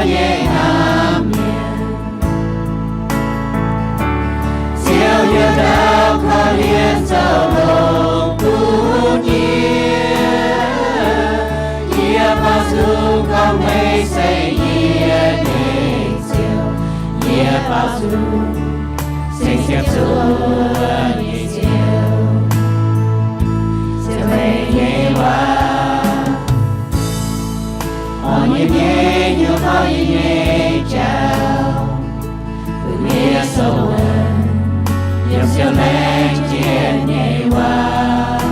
nyei hnamv mienh. Ziouv nyei ndau korv-lienh zoux longx bun yie. Yie baaux nzung gorngv meih se yie nyei Ziouv. Yie baaux nzung cingx ziepc zuoqv nyei Ziouv. Ziouv, meih nyei waac, orn yie nyei hnyouv, korv yie nyei jauv, bun yie sou wuonv yiem siou laengz jienv nyei waac.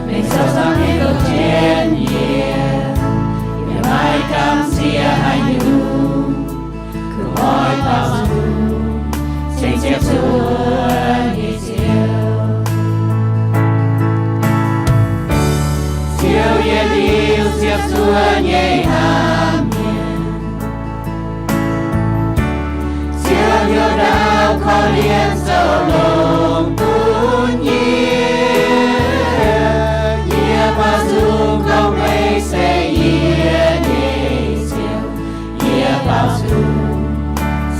Meih zoux camv nyei gouv jienv yie, yie maiv gamh nziex haaix nyungc. Kungx oix baaux nzung cingx ziepc zuoqv nyei Ziouv. Ziouv, yie liuz ziepc zuoqv nyei hnamv mienh. Ziouv nyei ndau korv-lienh zoux longx bun yie. Yie baaux nzung gorngv meih se yie nyei Ziouv. Yie baaux nzung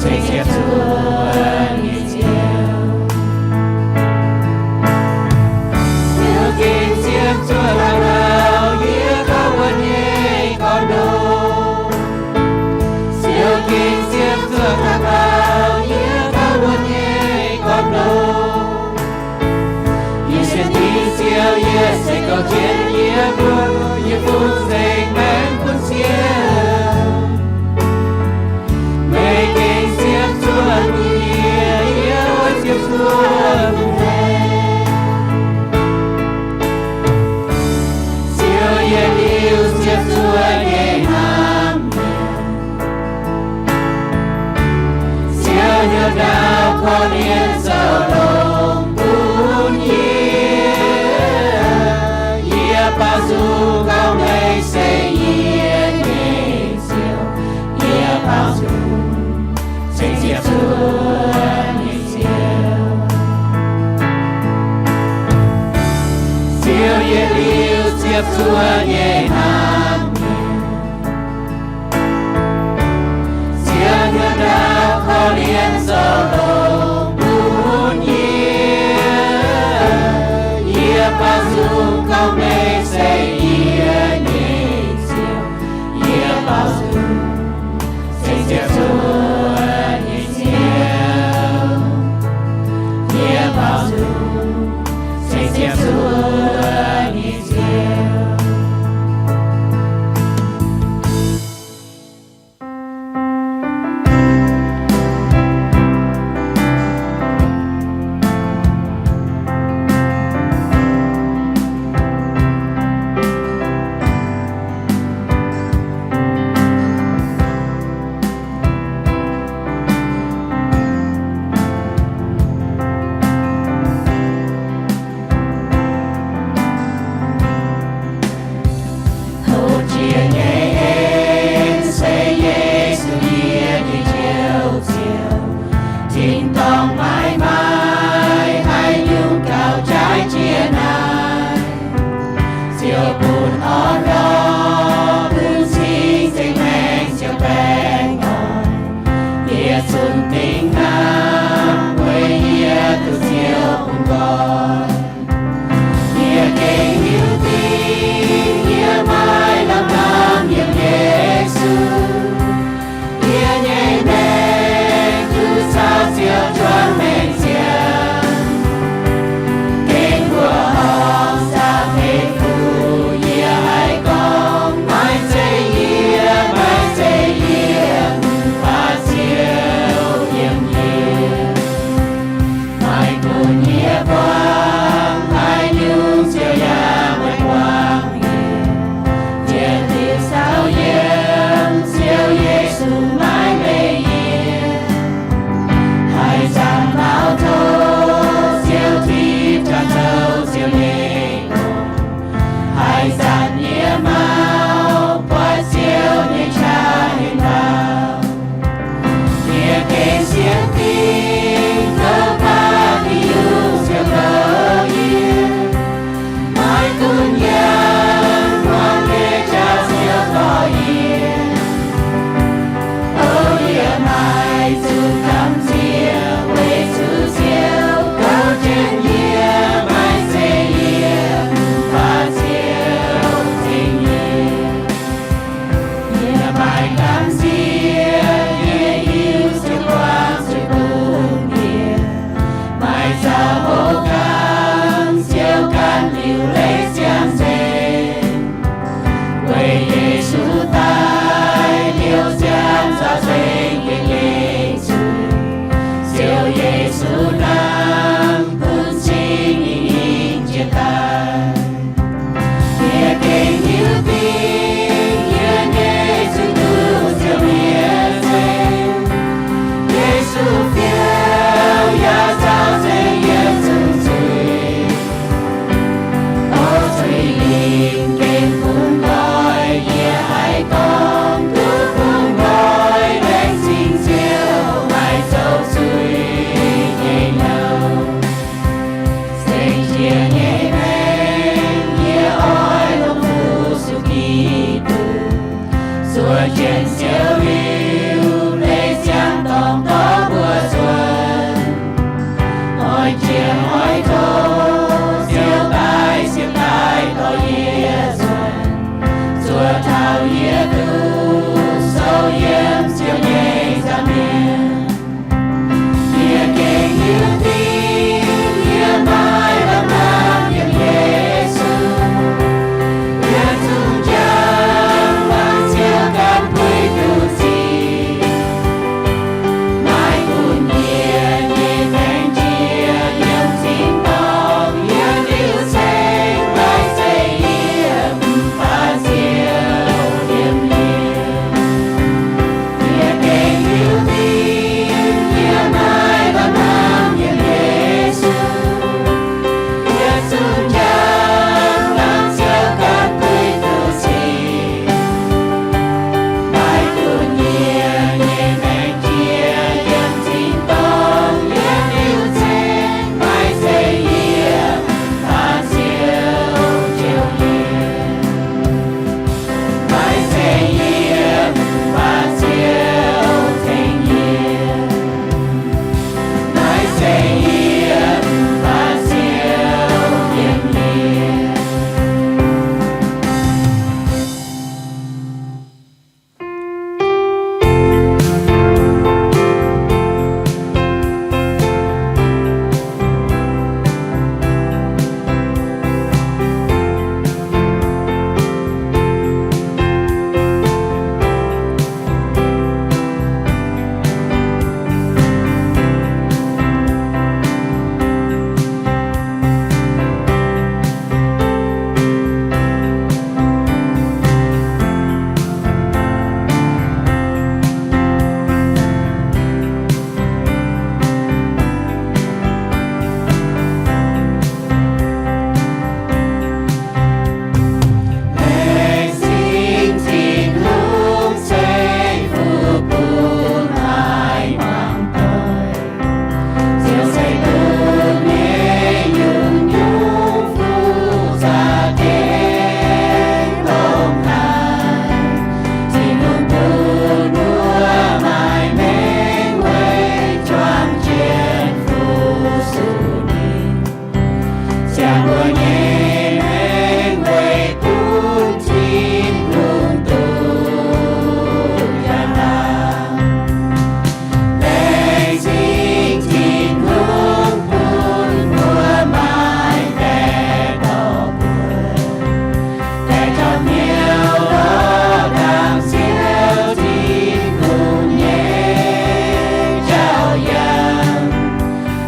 cingx ziepc zuoqv nyei Ziouv. Ziouv gengh ziepc zuoqv daux gaux yie gauh wuonv nyei gorn-ndoqv. Ziouv gengh ziepc zuoqv daux gaux yie gauh wuonv nyei gorn-ndoqv. Yie sienx dingc Ziouv, yie se gouv jienv yie mbuo, yie fungx nzengc maengx bun Ziouv. Meih gengh ziepc zuoqv yie, yie oix ziepc zuoqv meih. Ziouv, yie liuz ziepc zuoqv nyei hnamv mienh. Ziouv nyei ndau korv-lienh zoux longx bun yie. Yie baaux nzung gorngv meih se yie nyei Ziouv. Yie baaux nzung cingx ziepc zuoqv nyei Ziouv. Ziouv, yie liuz ziepc zuoqv nyei hnamv mienh. Ziouv nyei ndau korv-lienh zoux longx bun yie. Yie baaux nzung gorngv meih se yie nyei Ziouv. Yie baaux nzung cingx ziepc zuoqv nyei Ziouv. Yie baaux nzung cingx ziepc zuoqv nyei Ziouv. Mbuo jienv Ziouv liuz, leiz ziangh dorngx dorh mbuo nzuonx. Oix jiex oix tov Ziouv daaih, Ziouv daaih dorh yie nzuonx, zuov taux yie duqv sou yiem Ziouv nyei nza'hmien. Yie gengh hiuv duqv yie maaih lamh hnamv yiem Yesu. Yie zungv njang mangc Ziouv ganh puix duqv sic. Maaih bun yie nyei baengc jiex yiem tin-dorngh, yiem liuz ceng, maiv zeiz yie mv baac Ziouv yiem yie. Yie gengh hiuv duqv yie maaih lamh hnamv yiem Yesu. Yie zungv njang mangc Ziouv ganh puix duqv sic. Maaih bun yie nyei baengc jiex yiem tin-dorngh, yiem liuz ceng, maiv zeiz yie mv baac Ziouv jouh yie. Maiv zeiz yie mv baac Ziouv tengx yie. Maiv zeiz yie mv baac Ziouv yiem yie. Laengz zingh Tin-Hungh ceix fuqv bun maaih hmuangx doic. Ziouv ceix bun nyei nyungc-nyungc fuqv za'gengh longx haic. Tin-Hungh bun mbuo maaih maengc weic juang jienv fu-sux ninh. Ziangh mbuo nyei maengc weic bun Tin-Hungh duqv njang-laangc. Laengz zingh Tin-Hungh bun mbuo maaih baeqc dorh buonc, baeqc dorh hnyouv lorz ndaangc Ziouv Tin-Hungh nyei jauv-yangh.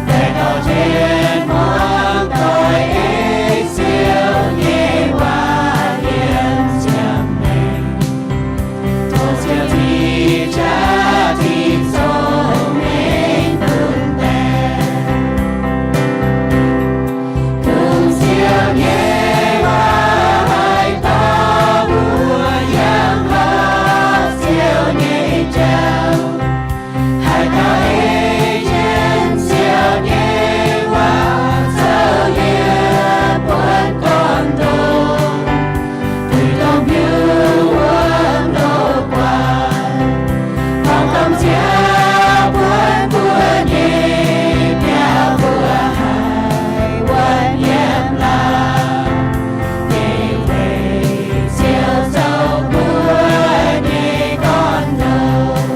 Baeqc dorh tien hmuangx doic ei Ziouv nyei waac yiem ziangh maengc. Tov Ziouv ceix jaav tin-dorngh mengh bun daaih. Kungx Ziouv nyei waac haih dorh mbuo yangh lorz Ziouv nyei jauv. Haih gauh ei jienv Ziouv nyei waac zoux yiem buonc gorn-ndoqv, duih dongh hnyouv wuom loz-guaax, dorh domh nziex buonv mbuo nyei biauv mbuo haih wuonv yiem laangz. Deix weic Ziouv zoux mbuo nyei gorn-ndoqv.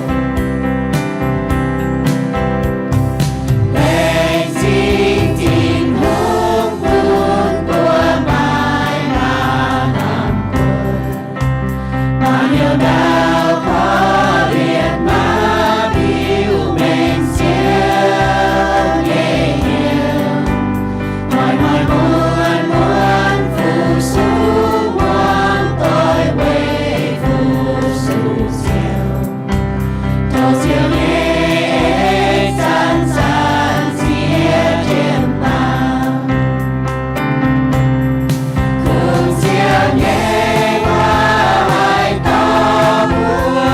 Laengz zingh Tin-Hungh bun mbuo maaih lamh hnamv buonc. Maaih hnyouv ndaauv korv-lienh naaiv biux mengh Ziouv nyei hnyouv. Maaih maaih muonz muonz fu-sux, muangx doic weic fu-sux Ziouv. Tov Ziouv nyei eix zanc-zanc ziex jienv baamh. Kungx Ziouv nyei waac haih dorh mbuo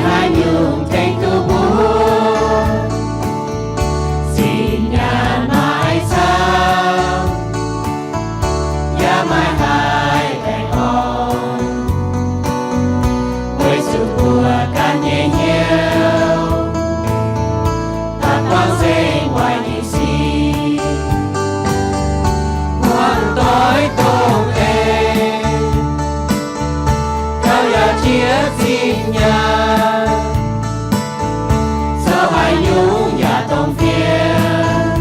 Haaix nyungc tengx duqv mbuo, sin nyaanh maiv cau, yaac maiv haih baengh orn, weic zuqc mbuo ganh nyei hnyouv daaih buangv nzengc waaic nyei sic, buangv doix dongh eix, gauh yaac jiex zinh nyaanh, zoux haaix nyungc yaac dongh fien,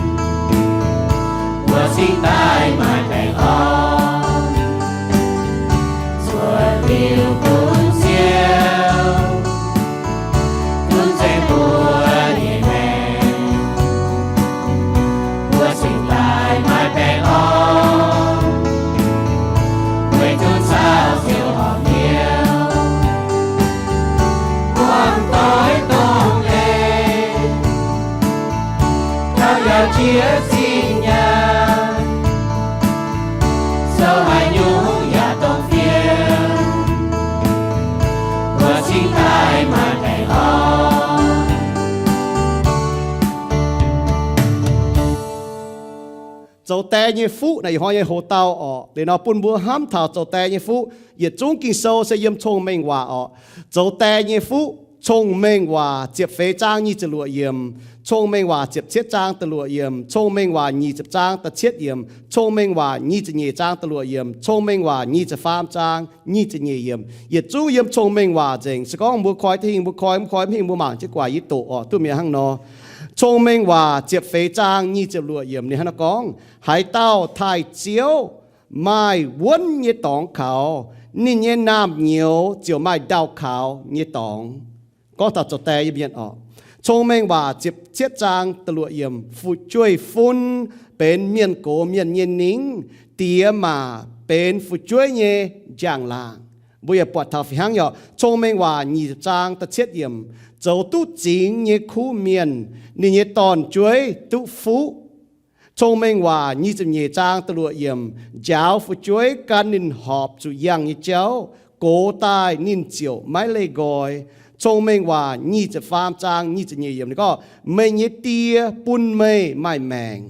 mbuo cingx daaih maaih baengh orn, zuotc liuz bun Ziouv gunv nzengc mbuo nyei maengc, mbuo cingx daaih maaih baengh orn, weic zuqc caux Ziouv horpc hnyouv, buangv doix dongh eix, gauh yaac jiex zinh nyaanh, zoux haaix nyungc yaac dongh fien, mbuo cingx daaih maaih baengh orn. Zoux die nyei fuqv naaic ih hnoi nyei hoc-dauh orqc. Liuz nor bun mbuo hnamv taux zoux die nyei fuqv, yietc zungv Ging-Sou se yiem Cong-Mengh Waac orqc. Zoux die nyei fuqv, Cong-Mengh Waac ziepc feix zaang nyic ziepc luoqc yiemc, Cong-Mengh Waac ziepc cietv zaang da'luoqc yiemc, Cong-Mengh Waac nyic ziepc zaang da'cietv yiemc, Cong-Mengh Waac nyic ziepc nyeic zaang da'luoqc yiemc, Cong-Mengh Waac nyic ziepc faam zaang nyic ziepc nyeic yiemc. Yietc zungv yiem Cong-Mengh Waac nzengc. Se gorngv mbuo koi duqv hingh mbuo koi, mv koi mv hingh mbuo mangc jienv guaax yie doqc orqc, duqv mi'aqv hnangv nor. Cong-Mengh Waac ziepc feix zaang nyic ziepc luoqc yiemc ninh hnangv naaiv gorngv, haaix dauh taaih Ziouv maaih wuonv nyei dorngx kaux, ninh nyei naamh nyouz ziouc maaih ndau-kaux nyei dorngx. Gorngv taux zoux die nyei mienh orqc. Cong-Mengh Waac ziepc cietv zaang da'luoqc yiemc, fu'jueiv-fun benx mienh gox mienh nyei ningv, diex maac benx fu'jueiv nyei njang-laangc. Mbuo yaac buatc taux fih hnangv yaac Cong-Mengh Waac nyic ziepc zaang da'cietv yiemc, zoux duqv zingx nyei kuv mienh, ninh nyei dorn-jueiv duqv fuqv. Cong-Mengh Waac nyic ziepc nyeic zaang da'luoqc yiemc, njaaux fu'jueiv gan ninh horpc zuqc yangh nyei jauv, gox daaih ninh ziouc maiv leih nqoi. Cong-Mengh Waac nyic ziepc faam zaang nyic ziepc nyeic yiemc ninh gorngv, meih nyei die bun meih maaih maengc,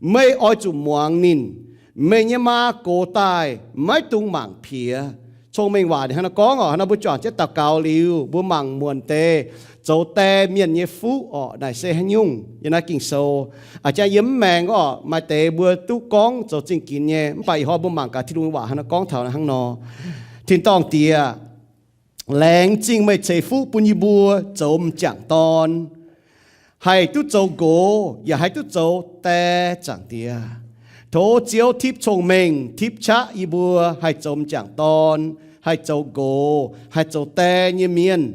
meih oix zuqc muangx ninh. Meih nyei maa gox daaih maiv dungx mangc piex. Cong-Mengh Waac ninh hnangv naaiv gorngv orqc. Hnangv naaiv mbuo juangc jienv daux gaux liuz, mbuo mangc muonc deix zoux die mienh nyei fuqv orqc, naaic se haaix nyungc yiem naaiv Ging-Sou. A'jang yiem mv maengx orqc, maaih deix mbuo duqv gorngv zoux zingh ginx nyei, mv baac ih hnoi mbuo mangc gaax Tin-Hungh nyei waac hnangv naaiv gorngv taux hnangv nor. Tin-dorngh Diex, laengz zingh meih ceix fuqv bun yie mbuo zoux m'jangc dorn, haih duqv zoux nqox yaac haih duqv zoux die, Zaangc Diex. Tov Ziouv tipv cong-mengh tipv qaqv yie mbuo haih zoux m'jangc dorn, haih zoux nqox, haih zoux die nyei mienh,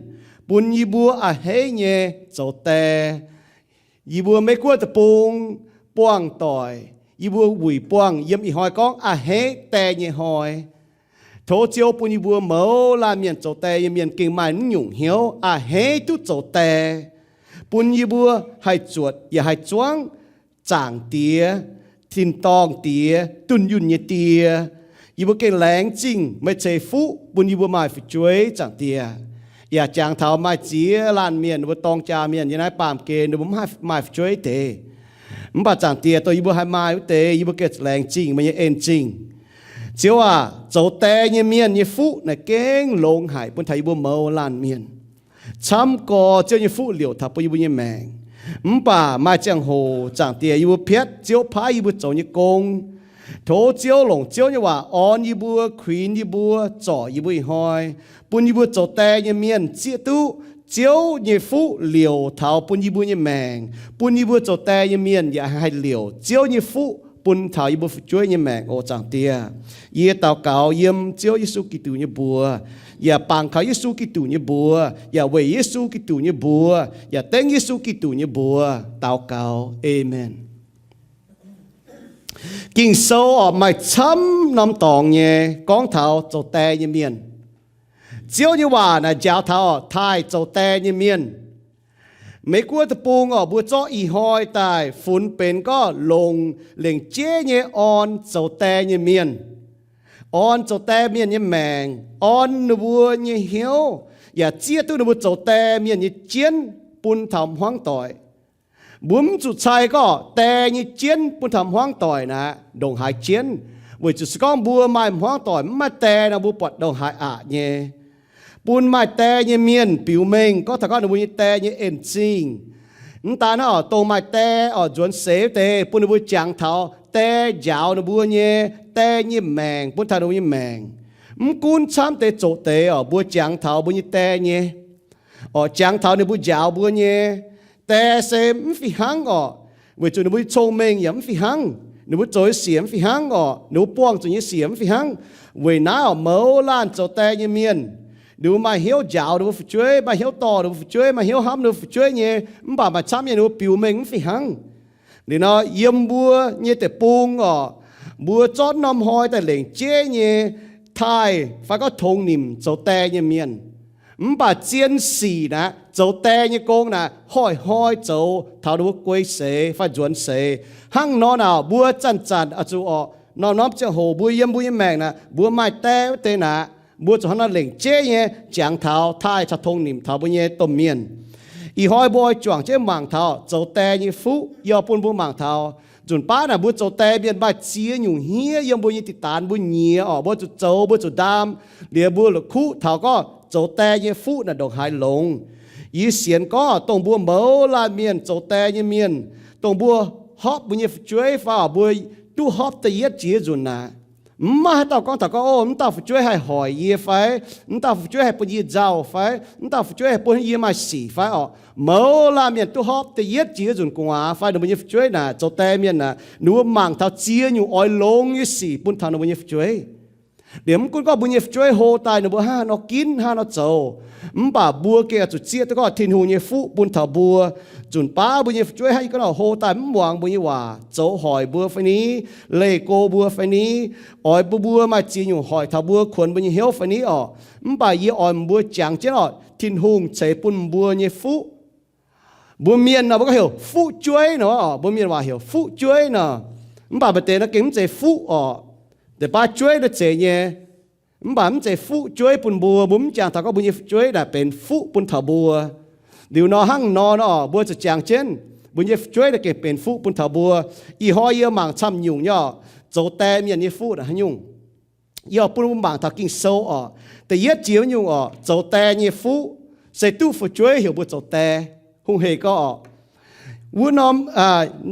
bun yie mbuo a'hneiv nyei zoux die. Yie mbuo Meiv Guoqv deic-bung buangh doic, yie mbuo wuic buangh yiem ih hnoi gorngv a'hneiv die nyei hnoi. Tov Ziouv bun yie mbuo mouz laanh mienh zoux die nyei mienh gengh maaih naaiv nyungc hnyouv a'hneiv duqv zoux die, bun yie mbuo haih zuotc yaac haih zuangv Zaangc Diex, Tin-dorngh Diex, dunh yunh nyei Die. Yie mbuo gengh laengz zingh meih ceix fuqv bun yie mbuo maaih fu'jueiv, Zaangc Diex. Yaac jangx taux maaih ziex laanh mienh, ninh mbuo dorng jaa mienh yiem naaiv baamh gen ninh mbuo mv haih maaih fu'jueiv deix. Mv baac Zaangc Diex, dongh yie mbuo haih maaih wuov deix, yie mbuo gengh laengz zingh meih nyei en zingh. Ziouv aac, zoux die nyei mienh nyei fuqv naaic gengh longx haic bun taux yie mbuo mouz laanh mienh. Camv gorx Ziouv nyei fuqv liouc taux bun yie mbuo nyei maengc. Mv baac maaih ziangh hoc Zaangc Diex yie mbuo piatv Ziouv paaiv yie mbuo zoux nyei gong. Tov Ziouv longc Ziouv nyei waac orn yie mbuo, kuinx yie mbuo, zorc yie mbuo ih hnoi, bun yie mbuo zoux die nyei mienh zieqv duqv Ziouv nyei fuqv liouc taux bun yie mbuo nyei maengc, bun yie mbuo zoux die nyei mienh yaac haih liouc Ziouv nyei fuqv bun taux yie mbuo fu'jueiv nyei maengc oc, Zaangc Diex. Yie daux gaux yiem Ziouv Yesu Giduc nyei mbuox, yaac bangc kaux Yesu Giduc nyei mbuox, yaac weic Yesu Giduc nyei mbuox, yaac dengv Yesu Giduc nyei mbuox daux gaux. Aamen. Ging-Sou orqc, maaih camv norm dorngx nyei gorngv taux zoux die nyei mienh. Ziouv nyei waac naaic njaaux taux orqc, taaih zoux die nyei mienh. Meiv Guoqv deic-bung orqc, mbuo zorqv ih hnoi daaih funx benx gorngv longc lengc jeiv nyei orn zoux die nyei mienh, orn zoux die mienh nyei maengc, orn ninh mbuo nyei hnyouv, yaac zieqv duqv ninh mbuo zoux die mienh nyei jienv bun taux hmuangv doic. Mbuo mv zuqc cai gorngv die nyei jienv bun taux hmuangv doic naaic ndongc haaix jienv, weic zuqc se gorngv mbuo maaih hmuangv doic mv maaih die nor, mbuo buatc ndongc haaix aqc nyei. Bun maaih die nyei mienh biux mengh gorngv taux gorngv ninh mbuo nyei die nyei en-zingh. Mv daan naaiv oc, dongh maaih die oc nzuonx seix wuov deix bun ninh mbuo jangx taux die njaaux ninh mbuo nyei die nyei maengc, bun taux ninh mbuo nyei maengc. Mv gunv camv deix zoqc deix oc, mbuo jangx taux mbuo nyei die nyei, oc, jangx taux ninh mbuo njaaux mbuo nyei die se mv fih hnangv oc, weic zuqc ninh mbuo nyei cong-mengh yaac mv fih hnangv, ninh mbuo zoux nyei siec mv fih hnangv oc, ninh mbuo buangh zuqc nyei siec mv fih hnangv. Weic naaiv oc, mouz laanh zoux die nyei mienh, ninh mbuo maaih hnyouv njaaux ninh mbuo fu'jueiv, maaih hnyouv dorh ninh mbuo fu'jueiv, maaih hnyouv hnamv ninh mbuo fu'jueiv nyei, mv baac maaih camv nyei ninh mbuo biux mengh mv fih hnangv. Liuz nor, yiem mbuo nyei deic-bung oc, mbuo zorqv norm hnoi daaih lengc jeiv nyei taaih fai gorngv tongx nimc zoux die nyei mienh. Mv baac zien sic naaic, zoux die nyei gong naaic, hoic hnoi zoux taux ninh mbuo guei seix fai nzuonx seix. Hnangv nor naaic, mbuo zanc-zanc oix zuqc oc, norm-norm ziangh hoc mbuo yiem mbuo nyei maengc naaic, mbuo maaih die wuov deix naaic, mbuo zuqc hnangv nor lengc jeiv nyei jangx taux taaih caux tongx nimc taux mbuo nyei domh mienh. Ih hnoi mbuo oix juangc jienv mangc taux zoux die nyei fuqv. Yie oix bun mbuo mangc taux nzunc baav naaic mbuo zoux die mienh maaih ziex nyungc hniev yiem mbuo nyei diqc daanx mbuo nyiex oc, mbuo zuqc zoux, mbuo zuqc ndaam, liuz mbuo la'kuqv taux gorngv zoux die nyei fuqv naaic ndongc haaix longx. Yie sienx gorngv dongh mbuo mouz laanh mienh zoux die nyei mienh, dongh mbuo hopv mbuo nyei fu'jueiv fai oc, mbuo duqv hopv da'yietv jiex nzunc naaic, mv maaih haaix dauh gorngv taux gorngv, O, mv dauh fu'jueiv haih hoic yie fai, mv dauh fu'jueiv haih bun yie nzauh fai, mv dauh fu'jueiv haih bun yie maaih sic fai oc. Mouz laanh mienh duqv hopv da'yietv jiex nzunc gu'nguaaz fai ninh mbuo nyei fu'jueiv naaic, zoux die mienh naaic, ninh mbuo mangc taux ziex nyungc oix longx nyei sic bun taux ninh mbuo nyei fu'jueiv. Liuz mv gunv gorngv mbuo nyei fu'jueiv hlo daaih ninh mbuo hnangv haaix nor ginv, hnangv haaix nor zoux, mv baac mbuo gengh oix zuqc zieqv duqv gorngv Tin-Hungh nyei fuqv bun taux mbuo. Nzunc baav mbuo nyei fu'jueiv hnangv yie gorngv nor, hlo daaih mv muangx mbuo nyei waac, zoux hoic mbuo fai ni, leih go mbuo fai ni, oix bun mbuo maaih ziex nyungc hoic taux mbuo, kuonx mbuo nyei hnyouv fai ni oc. Mv baac yie oix mbuo jangx jienv oc, Tin-Hungh ceix bun mbuo nyei fuqv. Mbuo mienh nor mbuo gorngv heuc fuqv jueiv nor, mbuo mienh waac heuc fuqv jueiv nor. Mv baac maaih deix nor gengh mv zeiz fuqv oc. Deix baav jueiv nor zeiz nyei. Mv baac mv zeiz fuqv jueiv bun mbuo, mbuo mv jangx taux gorngv mbuo nyei fu'jueiv naaic benx fuqv bun taux mbuo. Liuz nor hnangv nor nor, mbuo zuqc jangx jienv mbuo nyei fu'jueiv naaic gengh benx fuqv bun taux mbuo. Ih hnoi yie mangc camv nyungc nyei oc, zoux die mienh nyei fuqv naaic haaix nyungc. Yie oix bun mbuo mangc taux Ging-Sou oc. Da'yietv jiex nyungc oc, zoux die nyei fuqv se duqv fu'jueiv heuc mbuo zoux die. Hungh hec gorx oc, wuov norm,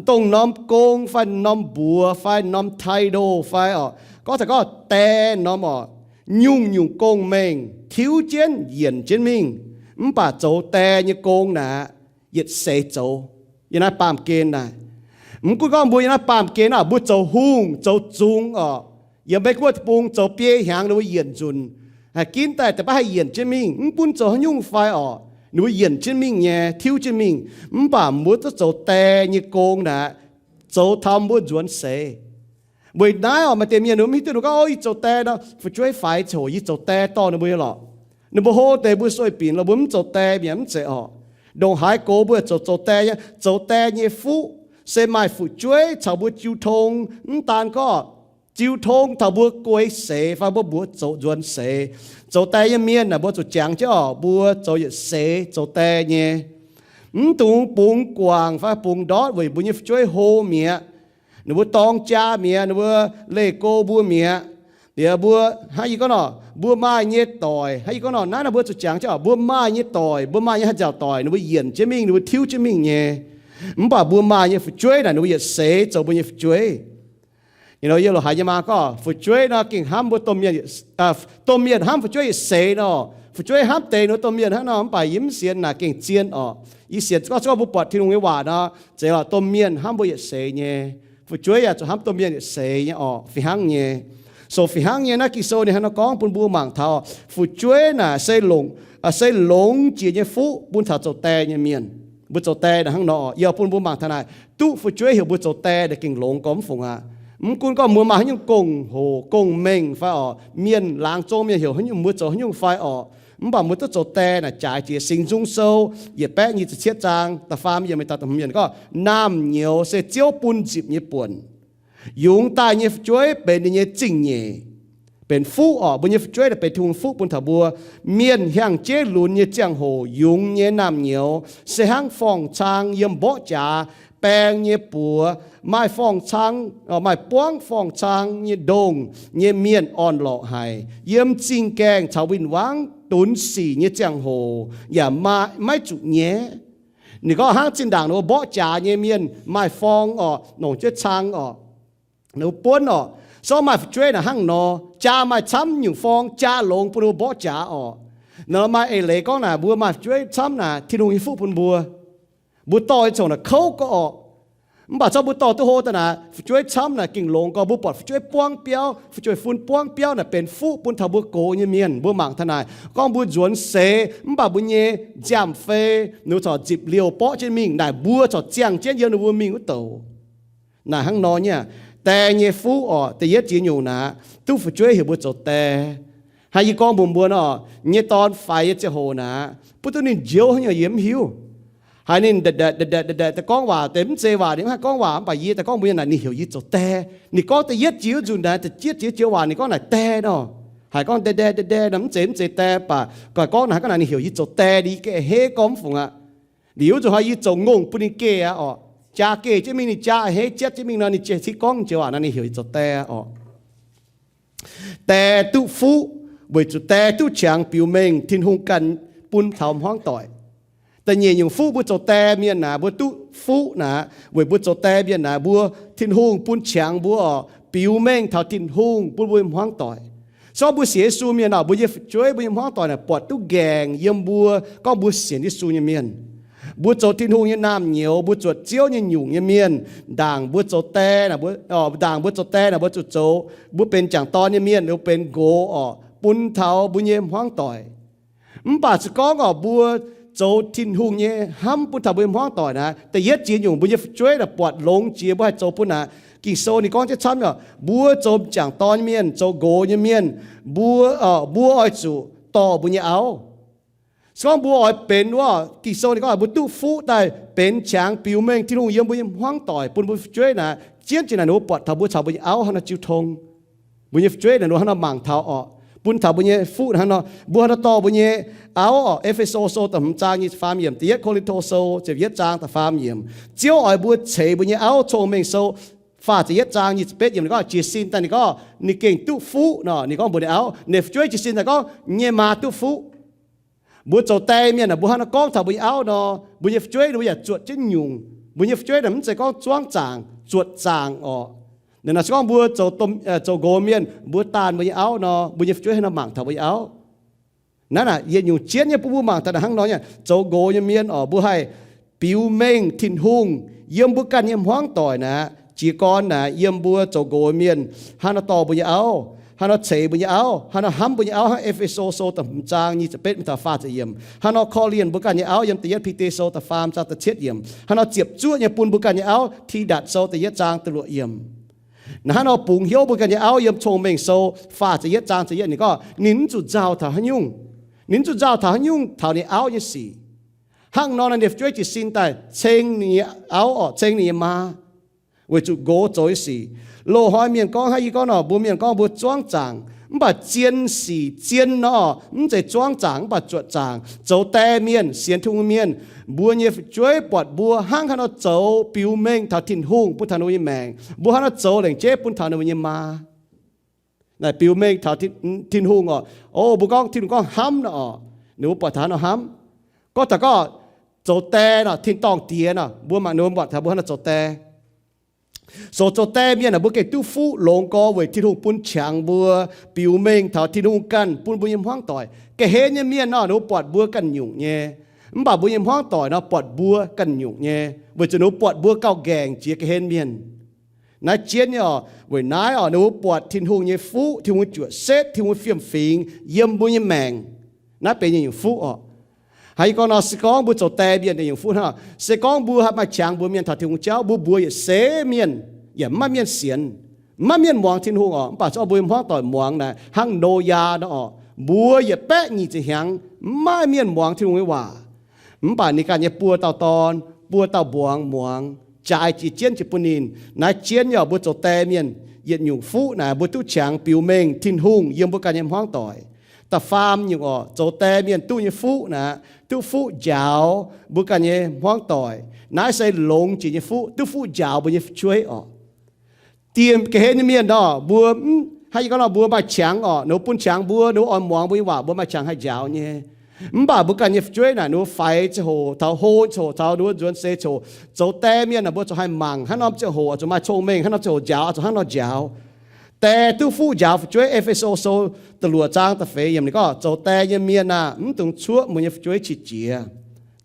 dongh norm gong fai norm mbuox fai norm title fai oc, gorngv taux gorngv die norm oc, nyungc-nyungc gong-mengh tiuv jienv yienc jienv mingh. Mv baac zoux die nyei gong naaic, yietc seix zoux, yiem naaiv baamh gen naaic. Mv gunv gorngv mbuo yiem naaiv baamh gen naaic, mbuo zoux hungh zoux zungx oc, yiem Meiv Guoqv deic-bung zoux biei hnyangx ninh mbuo yienc nzunc. Haiz ginv daaih deix baav haih yienc jienv mingh, mv gunv zoux haaix nyungc fai oc, ninh mbuo yienc jienv mingh nyei, tiuv jienv mingh. Mv baac mbuo duqv zoux die nyei gong naaic, zoux taux mbuo nzuonx seix. Weic naaiv oc, maaih deix mienh mv hiuv duqv ninh gorngv, O, yie zoux die nor, fu'jueiv faix ziouc yie zoux die dorh ninh mbuo nyei lorqc. Ninh mbuo hlo deix mbuo sueih binc lorqc, mbuo mv zoux die mi'aqv, mv zeiz oc. Ndongc haaix gox mbuo zoux, zoux die nyei, zoux die nyei fuqv se maaih fu'jueiv caux mbuo jiu tong, mv daan gorngv jiu tong taux mbuo guei seix fai mbuo mbuox zoux nzuonx seix. Zoux die nyei mienh naaic mbuo zuqc jangx jienv oc, mbuo zoux yietc seix zoux die nyei. Mv dungx bungx guangc fai bungx ndortv weic mbuo nyei fu'jueiv hlo mi'aqv, ninh mbuo dorng jaa mi'aqv, ninh mbuo leih go mbuo mi'aqv. Liuz mbuo, hnangv yie gorngv nor, mbuo maaih nyei doic, hnangv yie gorngv nor, naaiv nor mbuo zuqc jangx jienv oc, mbuo maaih nyei doic, mbuo maaih nyei haih nziaauc doic, ninh mbuo yienc jienv mingh, ninh mbuo tiuv jienv mingh nyei. Mv baac mbuo maaih nyei fu'jueiv naaic, ninh mbuo yietc seix zoux mbuo nyei fu'jueiv. Yie loz haiz nyei maa gorngv fu'jueiv nor gengh hnamv mbuo domh mienh, domh mienh hnamv fu'jueiv yietc seix nor. Fu'jueiv hnamv deix ninh mbuo domh mienh hnangv nor, mv baac yie mv sienx naaic gengh zien oc. Yie sienx gorngv, gorngv mbuo buatc Tin-Hungh nyei waac nor, zeiz lorqc domh mienh hnamv mbuo yietc seix nyei. Fu'jueiv yaac zuqc hnamv domh mienh yietc seix nyei oc, fih hnangv nyei. So fih hnangv nyei naaiv Ging-Sou ninh hnangv nor gorngv bun mbuo mangc taux, fu'jueiv naaic se longc, se longx jiex nyei fuqv bun taux zoux die nyei mienh. Mbuo zoux die naaic hnangv nor, yie bun mbuo mangc taux naaic, duqv fu'jueiv heuc mbuo zoux die naaic gengh longx gormx mv fungc aqv. Mv gunv gorngv mbuo maaih haaix nyungc gong-hoc gong-mengh fai oc, mienh laangz zong mienh heuc haaix nyungc mbuo zoux haaix nyungc fai oc, mv baac mbuo duqv zoux die naaic jaaix jiex. Singx Nzung Sou yietc baeqv nyic ziepc cietv zaang da'faam yiemc mingh da'hmz yiemc gorngv, naamh nyouz se Ziouv bun nzipc nyei buonc. Yungz daaih nyei fu'jueiv benx ninh nyei zingh nyeic. benx fuqv orqc. Mbuo nyei fu'jueiv naaic benx Tin-Hungh nyei fuqv bun taux mbuo. Mienh hiangx-jeiv lunx nyei ziangh hoc, yungz nyei naamh nyouz, se hnangv forng-cang yiem mborqv jaax, baeng nyei buoz, maaih forng-cang, maaih buangv forng-cang nyei ndongh nyei mienh orn-lorqc haic. Yiem zingh gaengh caux win-wangv dunx sic nyei ziangh hoc yaac maiv zuqc nyaiv. Ninh gorngv hnangv zinh ndaangc ninh mbuo mborqv jaax nyei mienh maaih forng orqc, nongc jienv cang orqc, ninh mbuo buonv orqc. Se gorngv maaih fu'jueiv naaic hnangv nor, jaa maaih camv nyungc forng, jaa longx bun ninh mbuo mborqv jaax orqc. Naaiv maaih eix leiz gorngv naaic mbuo maaih fu'jueiv camv naaic Tin-Hungh nyei fuqv bun mbuo. Mbuo dorh nyei congx naaic kouv gau orqc. Mv baac zorqv mbuo dorh duqv hlo daaih naaic, fu'jueiv camv naaic gengh longx gau. Mbuo buatc fu'jueiv buangv biauv, fu'jueiv fun buangv biauv naaic benx fuqv bun taux mbuo gox nyei mienh. Mbuo mangc taux naaic, gorngv mbuo nzuonx seix mv baac mbuo nyei nziaamv-fei ninh corc nzipc liouh borqv jienv mingh naaic, mbuo corc ziangh jienv yiem ninh mbuo mingh wuov douc. Naaic hnangv nor nyei aqv. Die nyei fuqv orqc, da'yietv jiex nyungc naaic, duqv fu'jueiv heuc mbuo zoux die. Hnangv yie gorngv mbuox mbuo nor, nyei dorn faix nyei ziangh hoc naaic, butv duqv ninh njoux haaix nyungc yie mv hiuv. Haiz ninh ndaetc ndaetc ndaetc ndaetc ndaetc daaih gorngv waac, deix mv zeiz waac, ninh mv haih gorngv waac, mv baac yie daaih gorngv mbuox ninh naaic, ninh heuc yie zoux die. Ninh gorngv da'yietv jiex wuov nzunc naaic, da'yietv jiex jiex waac ninh gorngv naaic die nor. Haiz gorngv die die die die nor, mv zeiz mv zeiz die, mv baac gorngv naaic, gorngv naaic ninh heuc yie zoux die, yie geh hei gorngv mv fungc aqv. Liuz wuov nzunc hnoi yie zoux ngongh bun ninh geh aqv orqc. Jaa geh jienv mingh, ninh jaa a'hneiv jatv jienv mingh nor, ninh ziouc cingx gorngv jiex waac nor, ninh heuc yie zoux die orqc. Die duqv fuqv weic zuqc die duqv qangx biux mengh Tin-Hungh ganh bun taux hmuangv doic. Da'nyeic nyungc fuqv mbuo zoux die mienh naaic, mbuo duqv fuqv naaic, weic mbuo zoux die mienh naaic, mbuo, Tin-Hungh bun qangx mbuo orqc, biux mengh taux Tin-Hungh bun mbuo hmuangv doic. Se gorngv mbuo sienx Yesu mienh orqc, mbuo nyei fu'jueiv, mbuo nyei hmuangv doic naaic buatc duqv nqaengc yiem mbuo, gorngv mbuo sienx Yesu nyei mienh. Mbuo zoux Tin-Hungh nyei naamh nyouz, mbuo zuotc Ziouv nyei nyungc nyei mienh. Ndaangc mbuo zoux die, ndaangc mbuo zoux die naaic, mbuo zuqc zoux, mbuo benx jangc dorn nyei mienh, mbuo benx nqox orqc, bun taux mbuo nyei hmuangv doic. Mv baac se gorngv orqc, mbuo zoux Tin-Hungh nyei hnamv bun taux mbuo nyei hmuangv doic naaic, da'yietv jiex nyungc mbuo nyei fu'jueiv naaic buatc longx jiex mbuo haih zoux bun naaic. Ging-Sou ninh gorngv jienv camv orqc, mbuo zoux jangc dorn nyei mienh, zoux nqox nyei mienh, mbuo, mbuo oix zuqc dorh mbuo nyei auv. Se gorngv mbuo oix benx wuov, Ging-Sou ninh gorngv mbuo duqv fuqv daaih benx qangx biux mengh Tin-Hungh yiem mbuo nyei hmuangv doic bun mbuo fu'jueiv naaic, jienv jiex naaic ninh mbuo buatc taux mbuo caux mbuo nyei auv hnangv nor jiu tong. Mbuo nyei fu'jueiv naaic ninh mbuo hnangv nor mangc taux orqc, bun taux mbuo nyei fuqv hnangv nor, mbuo hnangv nor dorh mbuo nyei auv orqc. E^fe^so Sou da'hmz zaang nyic ziepc faam yiemc, da'yietv Ko^lin^to Sou ziepc yietv zaang da'faam yiemc. Ziouv oix mbuo ceix mbuo nyei auv cong-mengh sou faah ziepc yietv zaang nyic ziepc betv yiemc, ninh gorngv jiez sin daaih ninh gorngv ninh gengh duqv fuqv nor, ninh gorngv mbuox ninh auv, ninh fu'jueiv jiez sin daaih gorngv nyei maa duqv fuqv. Mbuo zoux die mienh aah, mbuo hnangv nor gorngv taux mbuo nyei auv nor, mbuo nyei fu'jueiv ninh mbuo yaac zuotc jienv nyungc. Mbuo nyei fu'jueiv naaic mv zeiz gorngv zuangv zaangc, zuotc zaangc orqc. Naaic se gorngv mbuo zoux, zoux nqox mienh, mbuo daanh mbuo nyei auv nor, mbuo nyei fu'jueiv hnangv nor mangc taux mbuo nyei auv. Naaiv naaic yietc nyungc jienv nyei bun mbuo mangc taux naaic hnangv nor nyei, zoux nqox nyei mienh orqc, mbuo haih biux mengh Tin-Hungh yiem mbuo ganh nyei hmuangv doic naaic, jiez gorn naaic yiem mbuo zoux nqox mienh, hnangv nor dorh mbuo nyei auv, hnangv nor ceix mbuo nyei auv, hnangv nor hnamv mbuo nyei auv, hnangv E^fe^so Sou da'hmz zaang nyic ziepc betv mingh taux faah ziepc yiemc, hnangv nor korv-lienh mbuo ganh nyei auv yiem da'yietv Bide Sou da'faam zaang da'cietv yiemc, hnangv nor ziepc zuoqv nyei bun mbuo ganh nyei auv, Tidatc Sou da'yietv zaang da'luoqc yiemc. Naaiv hnangv nor bungx hnyouv mbuo ganh nyei auv yiem Cong-Mengh Sou faah ziepc yietv zaang ziepc yietv ninh gorngv ninh mv zuqc nzauh taux haaix nyungc. Ninh mv zuqc nzauh taux haaix nyungc taux ninh auv nyei sic. Hnangv nor naaic ninh fu'jueiv jiez sin daaih ceng ninh nyei auv orqc, ceng ninh nyei maa, weic zuqc nqox zoux nyei sic. Loz-hnoi mienh gorngv, hnangv yie gorngv nor, mbuo mienh gorngv mbuo zuangv zaangc, mv baac zien sic zien nor, mv zeiz zuangv zaangc mv baac zuotc zaangc. Zoux die mienh, sienx Tin-Hungh mienh, mbuo nyei fu'jueiv buatc mbuo hnangv haaix nor zoux biux mengh taux Tin-Hungh bun taux ninh mbuo nyei maengc, mbuo hnangv nor zoux lengc jeiv bun taux ninh mbuo nyei maa. Naaic biux mengh taux Tin-Hungh orqc. O, mbuo gorngv Tin-Hungh gorngv hnamv nor orqc, ninh mbuo buatc taux hnangv nor hnamv. Gorngv taux gorngv zoux die nor, tin-dorngh diex nor, mbuo mangc ninh mbuo buatc taux mbuo hnangv nor zoux die. Zoux, zoux die mienh aah, mbuo gengh duqv fuqv longx gorx weic Tin-Hungh bun qangx mbuo, biux mengh taux Tin-Hungh ganh bun mbuo nyei hmuangv doic. Ga'hlen nyei mienh nor, ninh mbuo buatc mbuo ganh nyungc nyei. Mv baac mbuo nyei hmuangv doic nor, buatc mbuo ganh nyungc nyei, weic zuqc ninh mbuo buatc mbuo gauh nqaengc jiex ga'hlen mienh. Naaiv jienv nyei orqc, weic naaiv orqc, ninh mbuo buatc Tin-Hungh nyei fuqv, Tin-Hungh juoqc setv, Tin-Hungh fiem-fingx yiem mbuo nyei maengc. Naaiv benx nyungc fuqv orqc. Hnangv yie gorngv nor, se gorngv mbuo zoux die mienh nyungc fuqv hnangv. Se gorngv mbuo haih maaih qangx mbuox mienh taux Tin-Hungh jauv, mbuo mbuox yietc seix mienh, yaac mv maaih mienh sienx, mv maaih mienh muangx Tin-Hungh orqc. Mv baac se gorngv mbuo nyei hmuangv doic muangx naaic, hnangv Noyaa nor orqc, mbuo yietc baeqv nyic ziepc hnyangx mv maaih mienh muangx Tin-Hungh nyei waac. Mv baac ninh ganh nyei buo dauh dorn, buo dauh mbuangz muangx, jaaix jiex jienv jiex bun ninh. Naaiv jienv nyei orqc, mbuo zoux die mienh yietc nyungc fuqv naaic mbuo duqv qangx biux mengh Tin-Hungh yiem mbuo ganh nyei hmuangv doic. Da'faam nyungc orqc, zoux die mienh duqv nyei fuqv naaic, duqv fuqv njaaux mbuo ganh nyei hmuangv doic. Naaiv se longx jiex nyei fuqv, duqv fuqv njaaux mbuo nyei fu'jueiv orqc. Dieh ga'hlen nyei mienh nor, mbuo mv, hnangv yie gorngv nor, mbuo maaih qangx orqc, ninh mbuo bun qangx mbuo, ninh mbuo oix muangx mbuo nyei waac, mbuo maaih qangx haih njaaux nyei. Mv baac mbuo ganh nyei fu'jueiv naaic, ninh mbuo faix ziangh hoc, taux hlo ziangh hoc, taux ninh mbuo nzuonx seix ziangh hoc, zoux die mienh naaic, mbuo zuqc haih mangc hnangv norm ziangh hoc oix zuqc maaih cong-mengh, hnangv norm ziangh hoc njaaux oix zuqc hnangv nor njaaux. Die duqv fuqv njaaux fu'jueiv. E^fe^so Sou da'luoqc zaang da'feix yiemc ninh gorngv, zoux die nyei mienh aah, mv dungx cuoqv mbuo nyei fu'jueiv qiex jiez.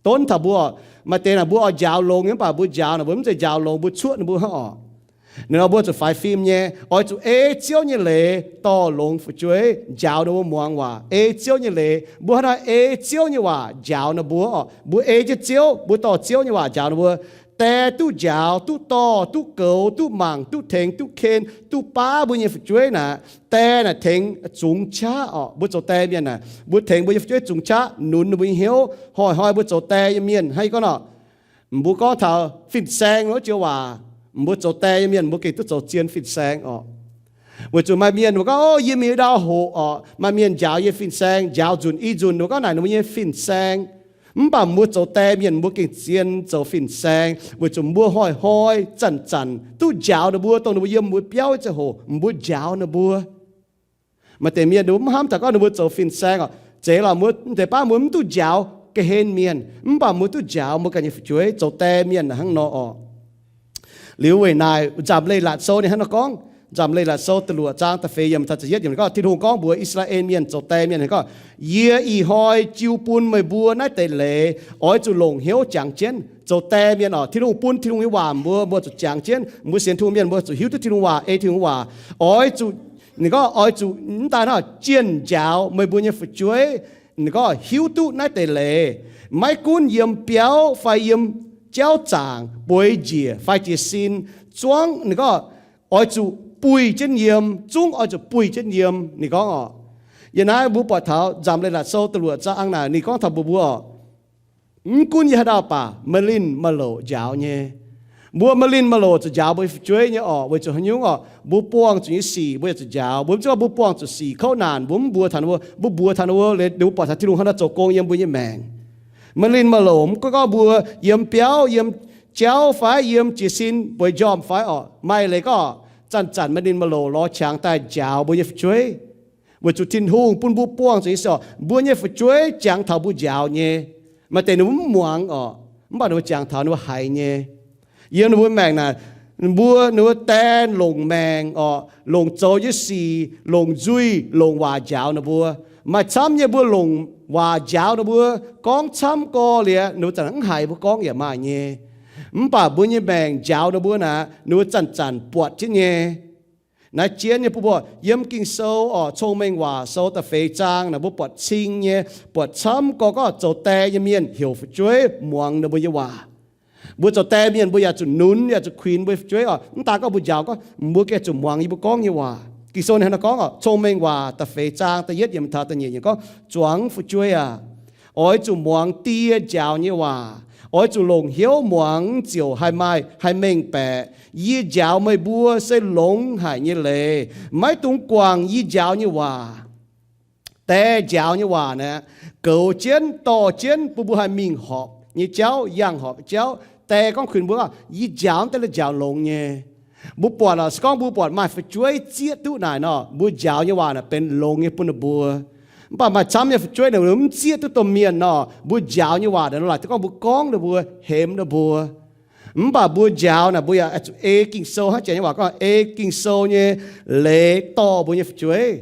Donv taux mbuo, maaih deix naaic mbuo oix njaaux longx nyei, mv baac mbuo njaaux naaic mbuo mv zeiz njaaux longx, mbuo cuoqv ninh mbuo hnangv orqc. Ninh nor mbuo zuqc faix fim nyei, oix zuqc ei Ziouv nyei leiz dorh longx fu'jueiv, njaaux ninh mbuo muangx waac. Ei Ziouv nyei leiz, mbuo hnangv naaiv ei Ziouv nyei waac njaaux ninh mbuo orqc. Mbuo ei jienv Ziouv, mbuo dorh Ziouv nyei waac njaaux ninh mbuo. Die duqv njaaux, duqv dorh, duqv goux, duqv mangc, duqv tengx, duqv ken, duqv baav mbuo nyei fu'jueiv naaic, die naaic tengx zungx qaqv orqc. Mbuo zoux die mienh naaic, mbuo tengx mbuo nyei fu'jueiv zungx qaqv, nunz ninh mbuo nyei hnyouv. Hnoi-hnoi mbuo zoux die nyei mienh hnangv yie gorngv nor, mbuo gorngv taux fin-saeng wuov joux waac, mbuo zoux die nyei mienh mbuo gengh duqv zoux zien fin-saeng orqc. Weic zuqc maaih mienh mbuo gorngv, o, yie mingh ndau hoqc orqc, maaih mienh njaaux yie fin-saeng, njaaux nzunc i nzunc, mbuo gorngv naaic ninh mbuo nyei fin-saeng. Mv baac mbuo zoux die mienh mbuo gengh zien zoux fin-saeng, weic zuqc mbuo hnoi-hnoi zanc-zanc duqv njaaux ninh mbuo, dongh ninh mbuo yiem mbuo biauv ziangh hoc mbuo njaaux ninh mbuo. Maaih deix mienh ninh mbuo mv hnamv taux gorngv ninh mbuo zoux fin-saeng orqc. Zeiz lorqc, mbuo deix baav mbuo mv duqv njaaux ga'hlen mienh, mv baac mbuo duqv njaaux mbuo ganh nyei fu'jueiv, zoux die mienh hnangv nor orqc. Liuz weic naaic Nzamc Leiz-Latc Sou ninh hnangv nor gorngv, Nzamc Leiz-Latc Sou da'luoqc zaang da'feix yiemc taux da'yietv yiemc gorngv, Tin-Hungh gorngv mbuox I^saa^laa^en Mienh zoux die mienh gorngv, yie ih hnoi jiu bun meih mbuo naaiv deix leiz, oix zuqc longc hnyouv jangx jienv. Zoux die mienh orqc, Tin-Hungh bun Tin-Hungh nyei waac mbuo, mbuo zuqc jangx jienv. Mbuo sienx Tin-Hungh mienh mbuo zuqc hiuv duqv Tin-Hungh waac, ei Tin-Hungh waac. Oix zuqc, ninh gorngv oix zuqc mv daan hnangv jienh njaaux meih mbuo nyei fu'jueiv, ninh gorngv hiuv duqv naaiv deix leiz, maiv gunv yiem biauv fai yiem jauv zaangc, bueix njiec fai jiez sin, zuangv, ninh gorngv oix zuqc buih jienv yiem, zungv oix zuqc buih jienv yiem, ninh gorngv orqc. Yiem naaiv mbuo buatc taux Nzamc Leiz-Latc Sou da'luoqc zaang naaic ninh gorngv taux mbuox mbuo orqc, mv gunv yiem haaix dauh baac maaih linh maaih louc njaaux nyei. Mbuo maaih linh maaih louc zuqc njaaux mbuo nyei fu'jueiv nyei orqc. Weic zuqc haaix nyungc orqc? Mbuo buangh zuqc nyei sic mbuo yaac zuqc njaaux. Mbuo mv zeiz gorngv mbuo buangh zuqc sic kouv naanc mbuo mv mbuox taux ninh mbuo, mbuo mbuox taux ninh mbuo, ninh mbuo buatc taux Tin-Hungh hnangv nor zoux gong yiem mbuo nyei maengc. Maaih linh maaih louc mv gunv gorngv mbuo yiem biauv, yiem jauv fai yiem jiez sin, bueix njormh fai orqc, maaih leiz gorngv zanc-zanc maaih linh maaih louc lorz qangx daaih njaaux mbuo nyei fu'jueiv. Weic zuqc Tin-Hungh bun mbuo buangh zuqc nyei sic orqc, mbuo nyei fu'jueiv jangx taux mbuo njaaux nyei. Maaih deix ninh mbuo mv muangx orqc, mv baac ninh mbuo jangx taux ninh mbuo haiz nyei. Yiem ninh mbuo maengc naaic, mbuo, ninh mbuo die longc maengc orqc, longc zoux nyei sic, longc nzuih, longc waac njaaux ninh mbuo. Maaih camv nyei mbuo longc waac njaaux ninh mbuo, gorngv camv gorx liuz ninh mbuo zanc mv haiz mbuo gorngv yaac maaih nyei. Mv baac mbuo nyei maengc njaaux ninh mbuo naaic, ninh mbuo zanc-zanc buatc jienv nyei. Naaiv jienv nyei bun mbuo yiem Ging-Sou orqc, Cong-Mengh Waac Sou da'feix zaang naaic mbuo buatc cing nyei, buatc camv gorx gorngv zoux die nyei mienh heuc fu'jueiv muangx ninh mbuo nyei waac. Mbuo zoux die mienh mbuo yaac zuqc nunz, yaac zuqc kuinx mbuo nyei fu'jueiv orqc. Mv daan gorngv mbuo njaaux, gorngv mbuo gengh zuqc muangx yie mbuo gorngv nyei waac. Ging-Sou ninh hnangv nor gorngv orqc, Cong-Mengh Waac da'feix zaang da'yietv yiemc taux da'nyeic yiemc gorngv, Zuangx fu'jueiv aac, oix zuqc muangx die njaaux nyei waac. Oix zuqc longc hnyouv muangx ziouc haih maaih, haih mengh baeqc. Yie njaaux meih mbuo se longx haic nyei leiz. Maiv dungx guangc yie njaaux nyei waac. Die njaaux nyei waac naaic, goux jienv, dorh jienv bun mbuo haih mingh horpc nyei jauv, yangh horpc jauv. Die gorngv kuinx mbuo, yie njaaux daaih njaaux longx nyei. Mbuo buatc lorqc, se gorngv mbuo buatc maaih fu'jueiv zieqv duqv naaic nor, mbuo njaaux nyei waac naaic benx longx nyei bun ninh mbuo. Mv baac maaih camv nyei fu'jueiv naaic mv zieqv duqv domh mienh nor, mbuo njaaux nyei waac naaic laaic duqv gorngv mbuo gorngv ninh mbuo, hemx ninh mbuo. Mv baac mbuo njaaux naaic mbuo yaac zuqc ei Ging-Sou hnangv jiex nyei waac gorngv ei Ging-Sou nyei leiz dorh mbuo nyei fu'jueiv.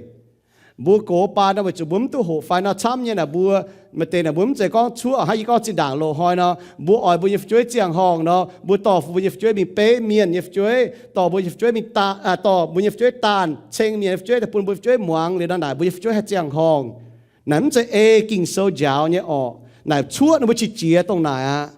Mbuo gox baan nor weic zuqc mbuo mv duqv hoqc fai nor camv nyei naaic mbuo, maaih deix naaic mbuo mv zeiz gorngv cuoqv hnangv yie gorngv zinh ndaangc loz-hnoi nor, mbuo oix mbuo nyei fu'jueiv ziangh horngh nor, mbuo dorh mbuo nyei fu'jueiv mingh beiv mienh nyei fu'jueiv, dorh mbuo nyei fu'jueiv mingh, dorh mbuo nyei fu'jueiv daanh ceng mienh nyei fu'jueiv daaih bun mbuo nyei fu'jueiv muangx liuz nor naaic mbuo nyei fu'jueiv haih ziangh horngh. Naaic mv zeiz ei Ging-Sou njaaux nyei orqc. Naaic cuoqv ninh mbuo qiex jiez dongh naaic aqv.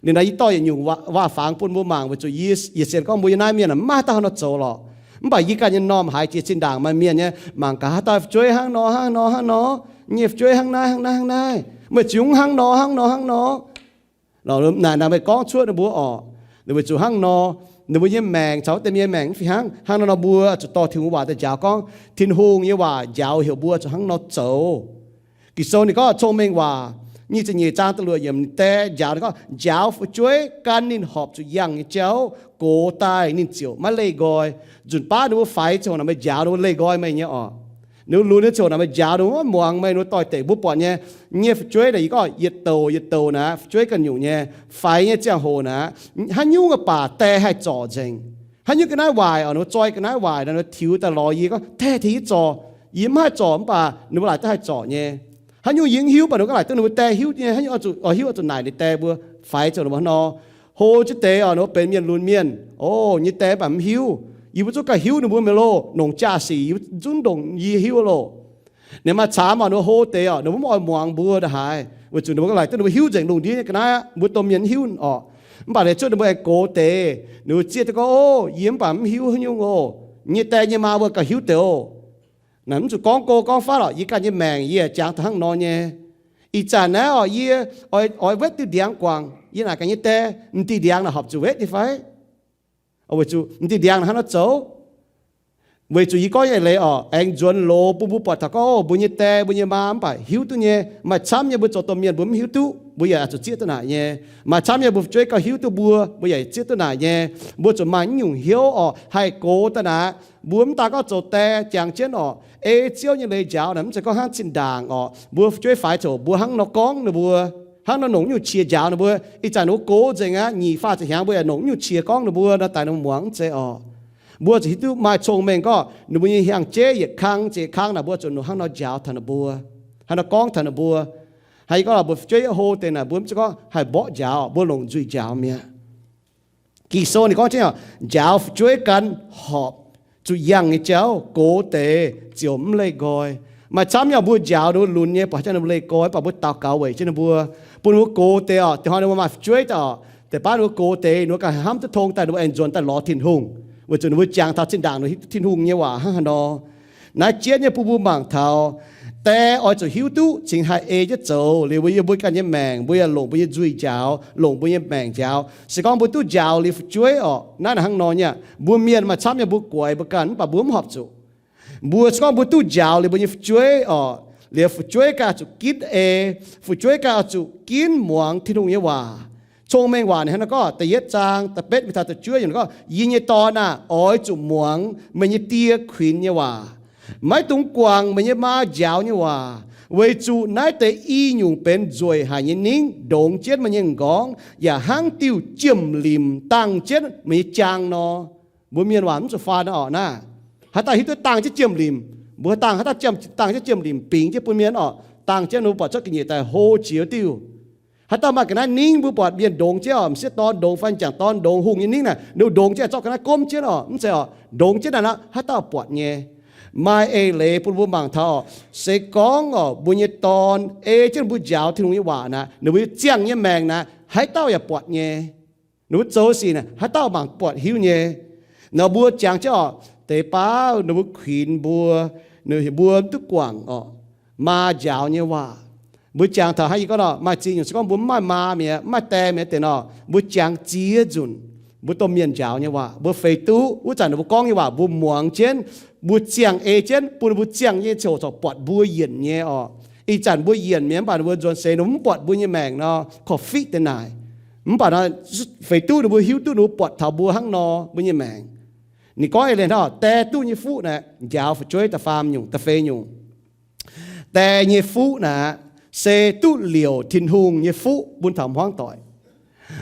Liuz naaic yie dorh yietc nyungc waac-fangx bun mbuo mangc weic zuqc yie yietc sienx gorngv mbuo yiem naaiv mienh maiv maaih dauh haaix nor zoux lorqc. Mv baac yie ganh nyei m'normh haiz jiex zinh ndaangc maaih mienh nyei mangc gaax haaix dauh fu'jueiv hnangv nor hnangv nor hnangv nor, nyei fu'jueiv hnangv naaiv hnangv naaiv hnangv naaiv, meih ziouc hnangv nor hnangv nor hnangv nor. Naaic naaic meih gorngv cuoqv ninh mbuo orqc. Weic zuqc hnangv nor, ninh mbuo nyei maengc caux wuov deix mienh nyei maengc mv fih hnangv. Hnangv nor nor mbuo zuqc dorh Tin-Hungh nyei waac daaih njaaux gorngv, Tin-Hungh nyei waac njaaux heuc mbuo zuqc hnangv nor zoux. Ging-Sou ninh gorngv Cong-Mengh Waac nyic ziepc nyeic zaang da'luoqc yiemc, ninh die njaaux ninh gorngv, njaaux fu'jueiv gan ninh horpc zuqc yangh nyei jauv, gox daaih ninh ziouc maiv leih nqoi. Nzunc baav ninh mbuo faix ziangh hoc naaic meih njaaux ninh mbuo leih nqoi meih nyei orqc. Ninh mbuo lunx nyei ziangh hoc naaic meih njaaux ninh mbuo maiv muangx meih, ninh mbuo doix-dekc mbuo buatc nyei. Nyei fu'jueiv naaic yie gorngv yietc douc yietc douc naaic, fu'jueiv ganh nyungc nyei, faix nyei ziangh hoc naaic, haaix nyungc baac die haih zorc nzengc. Haaix nyungc ga'naaiv waaic orqc, ninh mbuo zoi ga'naaiv waaic nor, ninh mbuo tiux daaih lorz yie gorngv, taaih tengx yie zorc. Yie mv haih zorc mv baac ninh mbuo laaic duqv haih zorc nyei. Haaix nyungc yie mv hiuv baac ninh mbuo ga'laaic duqv ninh mbuo die hiuv nyei. Haaix nyungc oix zuqc, oix hiuv oix zuqc naaic ninh die mbuo. Faix ziangh hoc ninh mbuo hnangv nor. Hlo jienv deix orqc, ninh mbuo benx mienh lunx mienh, o, nyei die mv baac mv hiuv. Yie mbuo zungv ganh hiuv ninh mbuo mi'aqv loh, longc jaa-sic yie mbuo zungv ndongc yie hiuv loh. Ninh maaih camv orqc, ninh mbuo hlo deix orqc, ninh mbuo mv oix muangx mbuo ndongc haaix, weic zuqc ninh mbuo ga'laaic duqv ninh mbuo hiuv nzengc lungh ndiev nyei ga'naaiv, mbuo domh mienh mv hiuv orqc. Mv baac ninh cuotv ninh mbuo aengx gox deix, ninh mbuo zieqv duqv gorngv, o, yie mv baac mv hiuv haaix nyungc oc. Nyei die nyei maa mbuo gauh hiuv deix oc. Naaic mv zuqc gorngv go gorngv fatv lorqc, yie ganh nyei maengc yie jangx taux hnangv nor nyei. Ih zanc naaiv orqc, yie oix, oix wetv diuh ndiangx guangc, yie naaic gaax nyei die, m'diuh ndiangx naaic horpc zuqc wetv nyei fai? Weic zuqc m'diuh ndiangx naaic hnangv nor zoux. Weic zuqc yie gorngv nyei eix leiz orqc, aengx nzuonx loz bun mbuo buatc taux gorngv, o, mbuo nyei die, mbuo nyei maa mv baac hiuv duqv nyei. Maaih camv nyei mbuo zoux domh mienh mbuo mv hiuv duqv, mbuo yaac zuqc zieqv duqv naaic nyei. Maaih camv nyei mbuo fu'jueiv gauh hiuv duqv mbuo, mbuo yaac zieqv duqv naaic nyei. Mbuo zuqc maaih naaiv nyungc hnyouv orqc, haih gox daaih naaic. Mbuo mv daan gorngv zoux die jangx jienv orqc, ei Ziouv nyei leiz njaaux naaic, mv zeiz gorngv hnangv zinh ndaangc orqc, mbuo fu'jueiv faix ziangh hoc mbuo hnangv nor gorngv ninh mbuo, hnangv nor longc nyungc qiex njaaux ninh mbuo. Ih zanc ninh mbuo gox nzengc aqv, nyic faah ziepc hnyangx mbuo yaac longc nyungc qiex gorngv ninh mbuo nor, daaih ninh mbuo muangx mv zeiz orqc. Mbuo zuqc hiuv duqv maaih cong-mengh gorngv ninh mbuo nyei hiang jeiv yietc kang ziepc kang naaic, mbuo zuqc hnangv nor njaaux taux ninh mbuo, hnangv nor gorngv taux ninh mbuo. Hnangv yie gorngv mbuo fu'jueiv yiem hlo deix naaic, mbuo mv zeiz gorngv haih mborqv njaaux, mbuo longc nzuih njaaux mi'aqv. Ging-Sou ninh gorngv jienv orqc, njaaux fu'jueiv gan horpc zuqc yangh nyei jauv, gox deix ziouc mv leih nqoi. Maaih camv nyei mbuo njaaux ninh mbuo lunx nyei, buatc jangx ninh mbuo leih nqoi, mv baac mbuo daux gaux weic jienv ninh mbuo, bun ninh mbuo gox deix orqc. Da'hnoi ninh mbuo maaih fu'jueiv daaih orqc, deix baav ninh mbuo gox deix, ninh mbuo ganh hnamv duqv tong daaih, ninh mbuo aengx nzuonx daaih lorz Tin-Hungh, weic zuqc ninh mbuo jangx taux zinh ndaangc ninh mbuo hiuv duqv Tin-Hungh nyei waac hnangv haaix nor. Naaiv jienv nyei bun mbuo mangc taux, die oix zuqc hiuv duqv cingx haih ei jienv zoux. Liuz mbuo yiem mbuo ganh nyei maengc, mbuo yaac longc mbuo nyei nzuih njaaux, longc mbuo nyei maengc njaaux. Se gorngv mbuo duqv njaaux liuz fu'jueiv orqc, naaiv naaic hnangv nor nyei aqv. Mbuo mienh maaih camv nyei mbuo guaix mbuo ganh, mv baac mbuo mv horpc zuqc. Mbuo se gorngv mbuo duqv njaaux liuz mbuo nyei fu'jueiv orqc, liuz fu'jueiv ganh zuqc ginv ei, fu'jueiv ganh zuqc ginv muangx Tin-Hungh nyei waac. Cong-mengh waac ninh hnangv naaiv gorngv, da'yietv zaang da'betv mingh taux da'juov yiemc gorngv, yie nyei dorn aah, oix zuqc muangx meih nyei die kuinx nyei waac. Maiv dungx guangc meih nyei maa njaaux nyei waac, weic zuqc naaiv deix i nyungc benx nzueic haic nyei ningv ndongx jienv meih nyei m'nqorngv, yaac hnangv diuh jiem-limc dangh jienv meih nyei jaang nor. Mbuo mienh waac mv zuqc faan orqc naaiv. Haaix dauh hiuv duqv dangh jienv jiem-limc? Mbuo dangh haaix dauh dangh jienv jiem-limc bingx jienv bun mienh orqc? Dangh jienv ninh mbuo buatc cuotv ga'nyiec daaih hlo jiex diuh. Haaix dauh maaih ga'naaiv ningv mbuo buatc mienh ndongx jienv orqc, m'sieqv dorn ndongx fai m'jangc dorn ndongx hungh nyei ningv naaic, ninh ndongx jienv zorqv ga'naaiv gomv jienv orqc, mv zeiz orqc? Ndongx jienv naaic nor haaix dauh buatc nyei. Maaih eix leiz bun mbuo mangc taux orqc, se gorngv orqc mbuo nyei dorn ei jienv mbuo njaaux Tin-Hungh nyei waac naaic, ninh mbuo ziangh nyei maengc naaic haaix dauh yaac buatc nyei. Ninh mbuo zoux sic naaic haaix dauh mangc buatc hiuv nyei. Nor mbuo jangx jienv orqc, deix baav ninh mbuo kuinx mbuo, ninh mbuo mv duqv guangc orqc maa njaaux nyei waac. Mbuo jangx taux hnangv yie gorngv nor, maaih ziex nyungc se gorngv mbuo mv maaih maa mi'aqv, mv maaih die mi'aqv deix nor, mbuo jangx ziex nzunc mbuo domh mienh njaaux nyei waac, mbuo feix duqv wuov zanc ninh mbuo gorngv nyei waac mbuo muangx jienv, mbuo ziangh ei jienv, bun ninh mbuo ziangh nyei ziangh hoc corc buatc mbuo yienc nyei orqc. Ih zanc mbuo yienc mi'aqv, mv baac ninh mbuo nzuonx seix ninh mbuo mv buatc mbuo nyei maengc nor, korv-fiqv deix naaic. Mv baac nor, feix duqv ninh mbuo hiuv duqv ninh mbuo buatc taux mbuo hnangv nor mbuo nyei maengc. Ninh gorngv eix leiz hnangv, die duqv nyei fuqv naaic njaaux fu'jueiv da'faam nyungc, da'feix nyungc. Die nyei fuqv naaic se duqv liouc Tin-Hungh nyei fuqv bun taux hmuangv doic.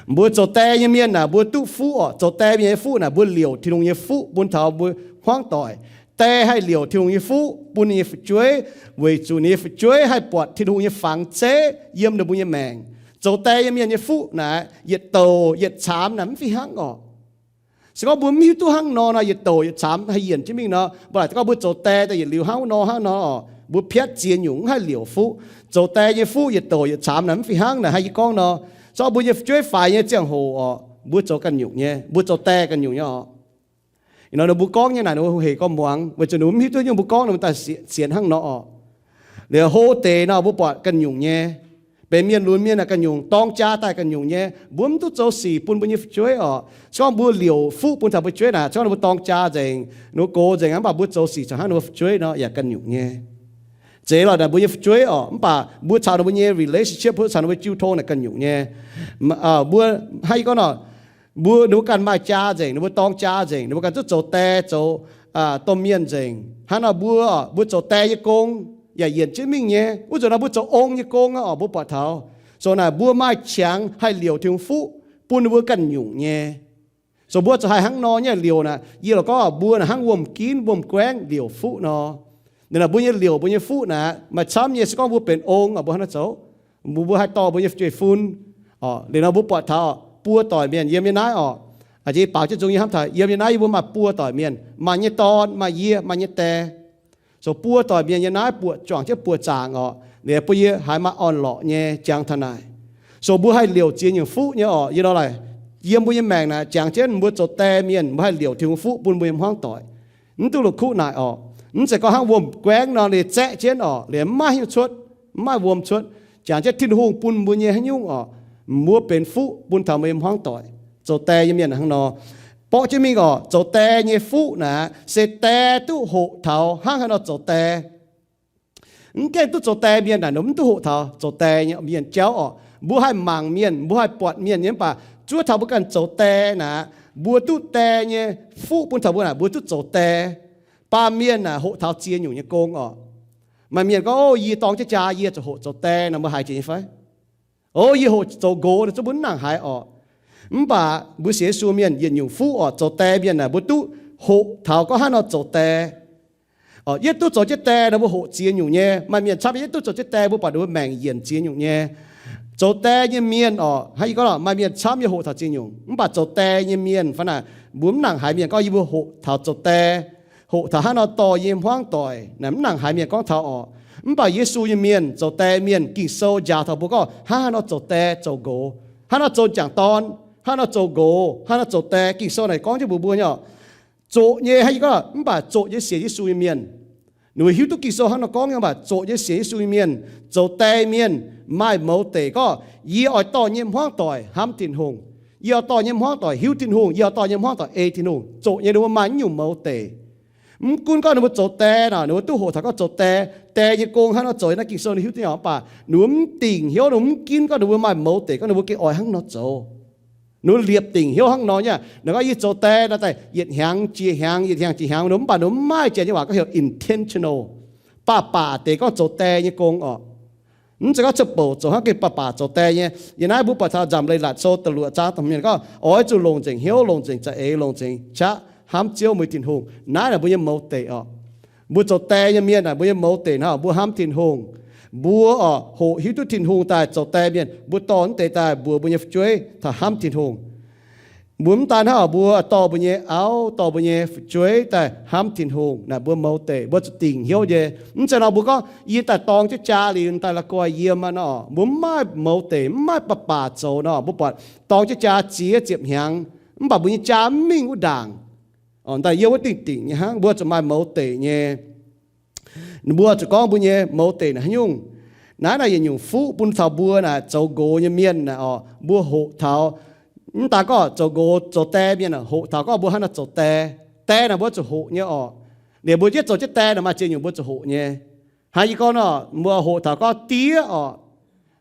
Mbuo zoux die nyei mienh naaic, mbuo duqv fuqv orqc. Zoux die mienh nyei fuqv naaic, mbuo liouc Tin-Hungh nyei fuqv bun taux mbuo hmuangv doic. Die haih liouc Tin-Hungh nyei fuqv bun ninh nyei fu'jueiv, weic zuqc ninh nyei fu'jueiv haih buatc Tin-Hungh nyei fangx zeiv yiem ninh mbuo nyei maengc. Zoux die nyei mienh nyei fuqv naaic, yietc douc yietc caamx naaic mv fih hnangv orqc. Se gorngv mbuo mv hiuv duqv hnangv nor nor, yietc douc yietc caamx haih yienc jienv mingh nor, mbuo laaic gorngv mbuo zoux die daaih yietc liuz hnangv nor hnangv nor orqc, mbuo piatv ziex nyungc mv haih liouc fuqv. Zoux die nyei fuqv yietc douc yietc caamx naaic mv fih hnangv naaic, hnangv yie gorngv nor, se gorngv mbuo nyei fu'jueiv faix nyei ziangh hoc orqc, mbuo zoux ganh nyungc nyei, mbuo zoux die ganh nyungc nyei orqc. Ih nor ninh mbuo gorngv nyei naaic ninh mbuo hec gorngv muangx, weic zuqc ninh mbuo mv hiuv duqv nyungc mbuo gorngv ninh mbuo daaih sienx hnangv nor orqc. Liuz hlo deix nor mbuo buatc ganh nyungc nyei. Benx mienh lunx mienh naaic ganh nyungc, dorng jaa daaih ganh nyungc nyei. Mbuo mv duqv zoux sic bun mbuo nyei fu'jueiv orqc. Se gorngv mbuo liouc fuqv bun taux mbuo fu'jueiv naaic, se gorngv ninh mbuo dorng jaa nzengc, ninh mbuo gox nzengc, mv baac mbuo zoux sic caux hnangv ninh mbuo fu'jueiv nor yaac ganh nyungc nyei. Zeiz lorqc, naaic mbuo nyei fu'jueiv orqc, mv baac mbuo caux ninh mbuo nyei relationship, mbuo caux ninh mbuo jiu tong naaic ganh nyungc nyei. Mbuo hnangv yie gorngv nor, mbuo ninh mbuo ganh maaih jaa nzengc, ninh mbuo dorng jaa nzengc, ninh mbuo ganh duqv zoux die zoux domh mienh nzengc. Hnangv nor mbuo, mbuo zoux die nyei gong yaac yienc jienv mingh nyei. Wuov zanc nor mbuo zoux ong nyei gong orqc, mbuo buatc taux. So naaic mbuo maaih qangx haih liouc Tin-Hungh fuqv bun ninh mbuo ganh nyungc nyei. So mbuo zuqc haih hnangv nor nyei liouc naaic, yie lorqc gorngv mbuo naaic hnangv wuom-ginv wuom-guaengv liouc fuqv nor. Ninh naaic mbuo nyei liouc mbuo nyei fuqv naaic maaih camv nyei. Se gorngv mbuo benx ong orqc, mbuo hnangv naaiv zoux, mbuo, mbuo haih dorh mbuo nyei fu'jueiv fun. Liuz nor mbuo buatc taux buo doic mienh yiem nyei naaiv orqc. A'jiex baaux jienv nzung yie hnamv taux yiem nyei naaiv yie mbuo maaih buo doic mienh, maaih nyei dorn, maaih yie, maaih nyei die. So buo doic mienh yiem naaiv buoqc juangc jienv buoqc zaangc orqc. Liuz bun yie haiz maaih orn-lorqc nyei jangx taux naaic. So mbuo haih liouc ziex nyungc fuqv nyei orqc. Yie nor laaic, yiem mbuo nyei maengc naaic jangx jienv mbuo zoux die mienh, mbuo haih liouc Tin-Hungh fuqv bun mbuo nyei hmuangv doic. Mv duqv la'kuqv naaic orqc. Mv zeiz gorngv hnangv wuom-guaengv nor liuz zaeqv jienv orqc, liuz mv maaih haaix nyungc cuotv, mv maaih wuom cuotv. Jangx jienv Tin-Hungh bun mbuo nyei haaix nyungc orqc, mbuo benx fuqv bun taux mbuo nyei hmuangv doic. Zoux die nyei mienh hnangv nor. Borqv jienv mingh orqc, zoux die nyei fuqv naaic se die duqv hoqc taux hnangv haaix nor zoux die. Mv gaengh duqv zoux die mienh naaic, ninh mv duqv hoqc taux zoux die nyei mienh jauv orqc. Mbuo haih mangc mienh, mbuo haih buatc mienh nyei, mv baac zuov taux mbuo ganh zoux die naaic, mbuo duqv die nyei fuqv bun taux mbuo naaic, mbuo duqv zoux die. Baamh mienh naaic hoqc taux ziex nyungc nyei gong orqc. Maaih mienh gorngv, O, yie dorng jienv jaa, yie zuqc hoqc zoux die nor, mbuo haiz jiex nyei fai? O, yie hoqc zoux nqox nor, zungv mbuo mv nangc haiz orqc. Mv baac mbuo sienx Yesu mienh yietc nyungc fuqv orqc, zoux die mienh naaic mbuo duqv hoqc taux gorngv hnangv nor zoux die. Yietv duqv zoux jienv die nor mbuo hoqc ziex nyungc nyei. Maaih mienh camv yietv duqv zoux jienv die, mbuo buatc ninh mbuo maengc yienc ziex nyungc nyei. Zoux die nyei mienh orqc, hnangv yie gorngv lorqc, maaih mienh camv yie hoqc taux ziex nyungc. Mv baac zoux die nyei mienh fai naaic, mbuo mv nangc haiz mienh gorngv yie mbuo hoqc taux zoux die, hoqc taux hnangv nor dorh yie hmuangv doic naaic, mv nangc haiz mienh gorngv taux orqc. Mv baac Yesu nyei mienh, zoux die mienh, Ging-Sou njaaux taux mbuo gorngv hnangv haaix nor zoux die zoux nqox, hnangv haaix nor zoux m'jangc dorn, hnangv haaix nor zoux nqox, hnangv haaix nor zoux die. Ging-Sou naaic gorngv jienv mbuox mbuo nyei orqc, zoqc nyei, hnangv yie gorngv, mv baac zoqc nyei sienx Yesu nyei mienh, ninh mbuo hiuv duqv Ging-Sou hnangv nor gorngv nyei, mv baac zoqc nyei sienx Yesu nyei mienh, zoux die mienh maaih mouz deic gorngv, yie oix dorh nyei hmuangv doic hnamv Tin-Hungh, yie oix dorh nyei hmuangv doic hiuv Tin-Hungh, yie oix dorh nyei hmuangv doic ei Tin-Hungh. Zoqc nyei ninh mbuo maaih naaiv nyungc mouz deic. Mv gunv gorngv ninh mbuo zoux die nor, ninh mbuo duqv hoqc taux gorngv zoux die, die nyei gong hnangv nor zoux, naaiv Ging-Sou ninh hiuv duqv nyei orqc, mv baac ninh mbuo mv dingc hnyouv, ninh mbuo mv ginv gorngv ninh mbuo maaih mouz deic gorngv ninh mbuo gengh oix hnangv nor zoux. Ninh mbuo liepc dingc hnyouv hnangv nor nyei. Ninh gorngv yie zoux die nor daaih yietc hnyangx jiex hnyangx, yietc hnyangx jiex hnyangx, ninh mbuo mv baac ninh mbuo mv maaih janx nyei waac gorngv heuc intentional, baac baac deix gorngv zoux die nyei gong orqc. Mv zeiz gorngv cuotv bouc zoux hnangv gengh baac baac zoux die nyei. Yiem naaiv mbuo buatc taux Nzamc Leiz-Latc Sou da'luoqc zaang dongh mienh gorngv oix zuqc longc nzengc hnyouv, longc nzengc za'eix, longc nzengc qaqv hnamv Ziouv meih Tin-Hungh. Naaiv naaic mbuo nyei mouz deic orqc. Mbuo zoux die nyei mienh naaic, mbuo nyei mouz deic naaic, mbuo hnamv Tin-Hungh. Mbuo orqc hoqc hiuv duqv Tin-Hungh daaih zoux die mienh, mbuo dorh naaiv deix daaih mbuox mbuo nyei fu'jueiv taux hnamv Tin-Hungh. Mbuo mv daan hnangv, mbuo dorh mbuo nyei auv, dorh mbuo nyei fu'jueiv daaih hnamv Tin-Hungh naaic, mbuo mouz deic, mbuo zuqc dingc hnyouv nyei. Mv zeiz nor mbuo gorngv yie daaih dorng jienv jaa liuz daaih la'guaih yiem aqv nor, mbuo mv maaih mouz deic, mv maaih baac baac zoux nor, mbuo buatc dorng jienv jaa ziex ziepc hnyangx, mv baac mbuo nyei jaa mv mingh wuov ndaangc. Daaih yiem wuov dingc dingc nyei hnangv, mbuo zuqc maaih mouz deic nyei. Mbuo zuqc gorngv mbuo nyei mouz deic naaic haaix nyungc. Naaiv naaic yietc nyungc fuqv bun taux mbuo naaic zoux nqox nyei mienh naaic orqc, mbuo hoqc taux, mv daan gorngv zoux nqox zoux die mienh naaic, hoqc taux gorngv mbuo hnangv naaic zoux die. Die naaic mbuo zuqc hoqc nyei orqc. Liuz mbuo jienv zoux jienv die naaic maaih ziex nyungc mbuo zuqc hoqc nyei. Hnangv yie gorngv nor, mbuo hoqc taux gorngv diev orqc,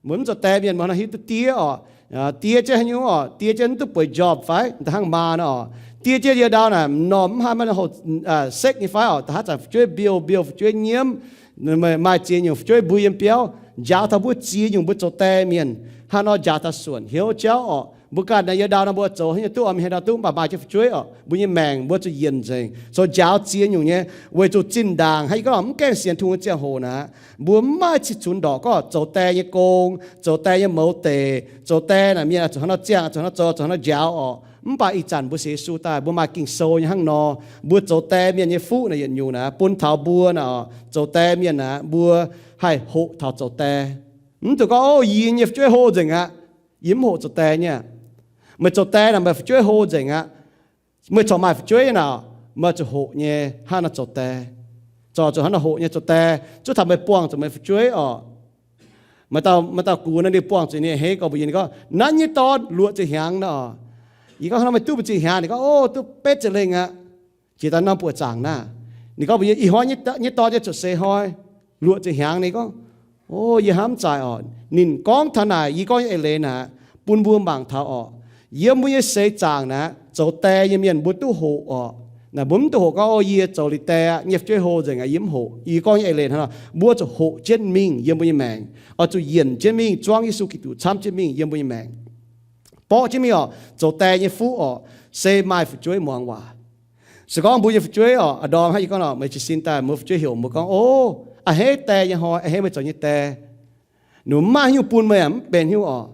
mbuo mv zoux die mienh mbuo hnangv hiuv duqv diev orqc. Diev jienv haaix nyungc orqc? Diev jienv mv duqv bueix job fai da'hnangv maa nor orqc? Diev jienv yie ndau naaic m'normh mv haih maaih hoqc sekv nyei fai orqc? Da'haav zanc fu'jueiv mbiouh mbiouh, fu'jueiv nyiemv, maaih ziex nyungc fu'jueiv mbui yiem biauv. Njaaux taux mbuo ziex nyungc mbuo zoux die mienh hnangv nor njaaux taux suonc hnyouv jauv orqc. Mbuo ganh naaic yie ndau nor mbuo zoux haaix nyungc duqv, mv haaix ndau duqv, mv baac maaih jienv fu'jueiv orqc, mbuo nyei maengc mbuo zuqc yienc nzengc. So njaaux ziex nyungc nyei, weic zuqc zinh ndaangc hnangv yie gorngv mv gaengh sienx Tin-Hungh nyei ziangh hoc naaic, mbuo mv maaih cih cunx ndorqc gorngv zoux die nyei gong, zoux die nyei mouz deic, zoux die naaic mienh zuqc hnangv nor ziangh, zuqc hnangv nor zoux, zuqc hnangv nor njaaux orqc. Mv baac ih zanc mbuo sienx Yesu daaih mbuo maaih Ging-Sou nyei hnangv nor, mbuo zoux die mienh nyei fuqv naaic yietc nyungc naaic bun taux mbuo naaic, zoux die mienh naaic mbuo haih hoqc taux zoux die. Mv zuqc gorngv, O, yie nyei fu'jueiv hlo nzengc aqv, yie mv hoqc zoux die nyei aqv. Meih zoux die naaic meih fu'jueiv hlo nzengc aqv. Meih corc maaih fu'jueiv naaic, meih zuqc hoqc nyei hnangv nor zoux die. Corc zuqc hnangv nor hoqc nyei zoux die, zuov taux meih buangh zuqc meih fu'jueiv orqc. Maaih dauh, maaih dauh gux nor, ninh buangh zuqc ninh a'hneiv gorngv mbuox yie, ninh gorngv, Naaiv nyei dorn luoqc ziepc hnyangx nor. Yie gorngv, Hnangv naaiv meih duqv mbu'ziex hnyangx? Ninh gorngv, O, duqv betv ziepc lengh aqv. Jiex daaih norm buoqc zaangc naaiv. Ninh gorngv mbuox yie, Ih hnoi nyei, nyei dorn nyei cuotv seix hnoi luoqc ziepc hnyangx. Ninh gorngv, O, yie hnamv zaaic oc. Ninh gorngv taux naaic, yie gorngv nyei eix leiz naaic, bun mbuo mangc taux oc. Yiem mbuo nyei seix zaangc naaic, zoux die nyei mienh mbuo duqv hoqc oc. Naaic mbuo mv duqv hoqc gorngv, O, yie zoux liuz die aqv, nyei fu'jueiv hlo nzengc aqv, yie mv hoqc. Yie gorngv nyei eix leiz hnangv nor, mbuo zuqc hoqc jienv mingh yiem mbuo nyei maengc, oix zuqc yienc jienv mingh, zuangv Yesu Giduc camv jienv mingh yiem mbuo nyei maengc. Borqv jienv mingh oc, zoux die nyei fuqv oc, se maaih fu'jueiv muangx waac. Se gorngv mbuo nyei fu'jueiv oc, a'ndorm hnangv yie gorngv nor, meih jiez sin daaih mbuo fu'jueiv heuc mbuo gorngv, O, a'hneiv die nyei hnoi, a'hneiv meih zoux nyei die. Ninh mbuo mv maaih haaix nyungc bun meih aqv, mv benx haaix nyungc oc.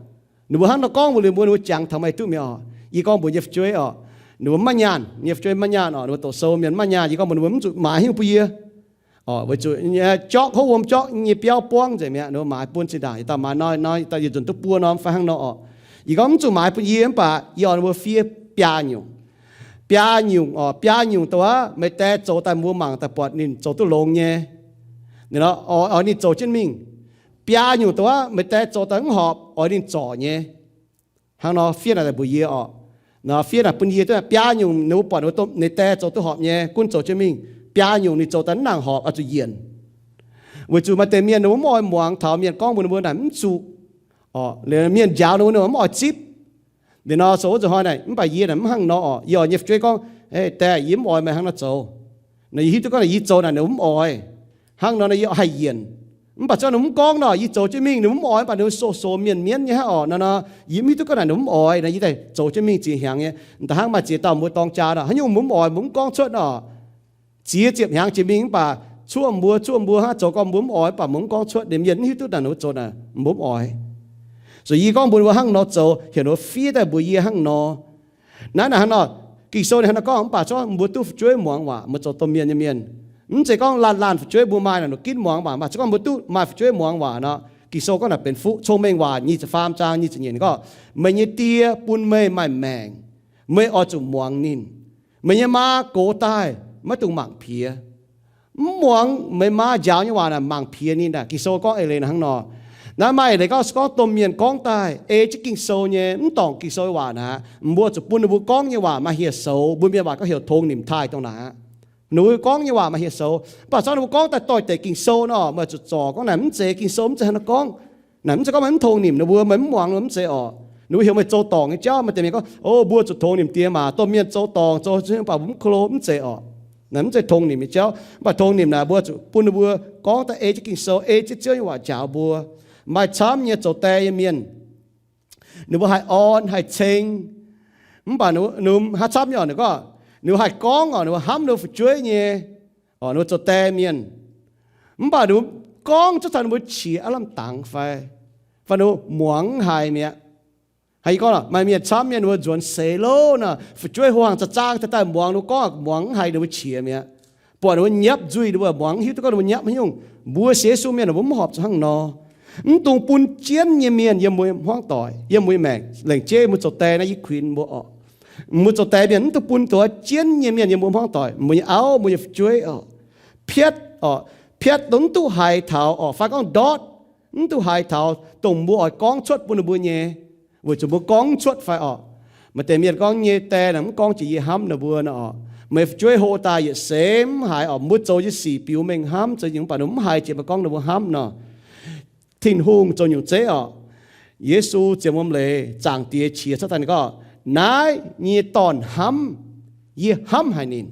Ninh mbuo hnangv nor gorngv mbuox liuz mbuo, ninh mbuo jangx taux meih duqv mi'aqv oc. Yie gorngv mbuox nyei fu'jueiv oc, ninh mbuo mv maaih nyaanh, nyei fu'jueiv mv maaih nyaanh oc, ninh mbuo doqc sou mienh mv maaih nyaanh, yie gorngv mbuox ninh mbuo mv zuqc maaiz haaix nyungc bun yie oc, weic zuqc jorqv houv wuom jorqv nyei biauv buangv nzengc mi'aqv, ninh mbuo maaiz bun zinh ndaangc, yietc dauh maaiz noi, noi, yietc dauh yietc nzunc duqv buo norm fai hnangv nor oc. Yie gorngv mv zuqc maaiz bun yie, mv baac yie oix ninh mbuo fiev biaa nyungc. Biaa nyungc oc, biaa nyungc dongh aav meih die zoux daaih mbuo mangc daaih buatc ninh zoux duqv longx nyei, oix, oix ninh zoux jienv mingh. Biaa nyungc dongh aav meih die zoux daaih mv horpc, oix ninh zorc nyei. Hnangv nor fiev naaic daaih mbuox yie oc. Nor fiev naaic bun yie duqv biaa nyungc ninh mbuo buatc ninh die zoux duqv horpc nyei, gunv zoux jienv mingh. Biaa nyungc ninh zoux daaih mv nangc horpc, oix zuqc yienc. Weic zuqc maaih deix mienh ninh mbuo mv oix muangx taux mienh gorngv mbuox ninh mbuo naaic mv zuqc. Mienh njaaux ninh mbuo, ninh mbuo mv oix zipv. Liuz nor sou wuov nzunc hnoi naaic, mv baac yie naaic mv hnangv nor oc. Yie oix nyei fu'jueiv gorngv, Ei, die, yie mv oix meih hnangv nor zoux. Nor yie hiuv duqv gorngv naaic yie zoux naaic ninh mbuo mv oix. Hnangv nor nor yie haih yienc. Mv baac zorqv ninh mbuo mv gorngv nor, yie zoux jienv mingh ninh mbuo mv oix, mv baac ninh mbuo soh soh mienh mienv nyei hnangv oc. Nor nor yie mv hiuv duqv gorngv naaic ninh mbuo mv oix, nor yie daaih zoux jienv mingh ziex hnyangx nyei. Da'hnangv maaih ziex dauh mbuo dorng jaa nor, haaix nyungc mbuo mv oix mbuo mv gorngv cuotv nor. Ziex ziepc hnyangx jiex mingh mv baac cuotv mbuo, cuotv mbuo hnangv, zoux gorngv mbuo mv oix mv baac mbuo mv gorngv cuotv, ninh mienh mv hiuv duqv naaic ninh mbuo zoux naaic mbuo mv oix. Zoux yie gorngv mbuox ninh mbuo hnangv nor zoux, heuc ninh mbuo fiev daaih mbuox yie hnangv nor. Naaiv naaic hnangv nor, Ging-Sou ninh hnangv nor gorngv, mv baac zorqv mbuo duqv fu'jueiv muangx waac, mbuo zoux domh mienh nyei mienh. Mv zeiz gorngv laanh laanh fu'jueiv mbuo maaih naaic ninh ginv muangx waac, mv baac se gorngv mbuo duqv maaih fu'jueiv muangx waac nor, Ging-Sou gorngv naaic benx fuqv. Cong-Mengh Waac nyic ziepc faam zaang nyic ziepc nyeic ninh gorngv, Meih nyei Die bun meih maaih maengc, meih oix zuqc muangx ninh. Meih nyei maa gox daaih, maiv dungx mangc piex. Mv muangx meih maa njaaux nyei waac naaic, mangc piex ninh naaic. Ging-Sou gorngv eix leiz hnangv nor. Naaiv maaih eix leiz gorngv, se gorngv domh mienh gorngv daaih ei jienv Ging-Sou nyei, mv dorngc Ging-Sou waac naaic, mbuo zuqc bun ninh mbuo gorngv nyei waac maaih hieh soux, mbuo mienh waac gorngv heuc tong nimc taaih dongh naaic. Ninh mbuo gorngv nyei waac maaih hieh soux, mv baac zorqv ninh mbuo gorngv daaih doix-dekc Ging-Sou nor, meih zuqc zorc gorngv naaic mv zeiz, Ging-Sou mv zeiz hnangv nor gorngv. Naaic mv zeiz gorngv meih mv tong nimc ninh mbuo, meih mv muangx ninh mbuo mv zeiz oc. Ninh mbuo heuc meih zoux dorngc nyei jauv. Maaih deix mienh gorngv, O, mbuo zuqc tong nimc diex maac. Domh mienh zoux dorngc zoux, mv baac mbuo mv ko lo, mv zeiz oc. Naaiv mv zeiz tong nimc nyei jauv. Mv baac tong nimc naaic, mbuo zuqc bun ninh mbuo gorngv daaih ei jienv Ging-Sou, ei jienv Ziouv nyei waac njaaux mbuo. Maaih camv nyei zoux die nyei mienh, ninh mbuo haih orn haih ceng, mv baac ninh mbuo hnangv camv nyei oc, ninh gorngv, ninh mbuo haih gorngv oc, ninh mbuo hnamv ninh mbuo fu'jueiv nyei oc, ninh mbuo zoux die mienh. Mv baac ninh mbuo gorngv cuotv taux ninh mbuo qiex aav lamh dangx fai, fai ninh mbuo muangx mv haiz mi'aqv. Haiz yie gorngv, maaih mienh camv mienh ninh mbuo nzuonx seix louv nor, fu'jueiv hlo hangx za'zaang daaih daaih muangx, ninh mbuo gorngv muangx mv haiz, ninh mbuo qiex mi'aqv. Buatc ninh mbuo nyapv nzuih, ninh mbuo muangx mv hiuv duqv gorngv ninh mbuo nyapv haaix nyungc. Mbuo sienx Yesu mienh ninh mbuo mv horpc zuqc hnangv nor. Mv dungx bun jienv nyei mienh yiem mbuo hmuangv doic, yiem mbuo nyei maengc. Lengc jeiv mbuo zoux die naaiv yie kuinx mbuo oc. Mbuo zoux die mienh mv dungx bun dongh jienv nyei mienh yiem mbuo hmuangv doic, mbuo nyei auv, mbuo nyei fu'jueiv oc. Piatv oc, piatv dongh mv duqv haiz taux oc, fai gorngv ndortv, mv duqv haiz taux dongh mbuo oix gorngv cuotv bun ninh mbuo nyei, weic zuqc mbuo gorngv mv cuotv fai oc. Maaih deix mienh gorngv nyei die naaic mv gorngv jiex yie hnamv ninh mbuo nor oc. Meih fu'jueiv hlo daaih yietc seix mv haiz oc, mbuo zoux nyei sic biux mengh hnamv, zoux nyei mv baac ninh mv haiz jiex meih gorngv ninh mbuo hnamv nor. Tin-Hungh zoux nyungc zeiv oc. Yesu zienx wuom leiz, Zaangc Diex qiex cuotv daaih ninh gorngv, Naaiv nyei Dorn hnamv, yie hnamv haic ninh.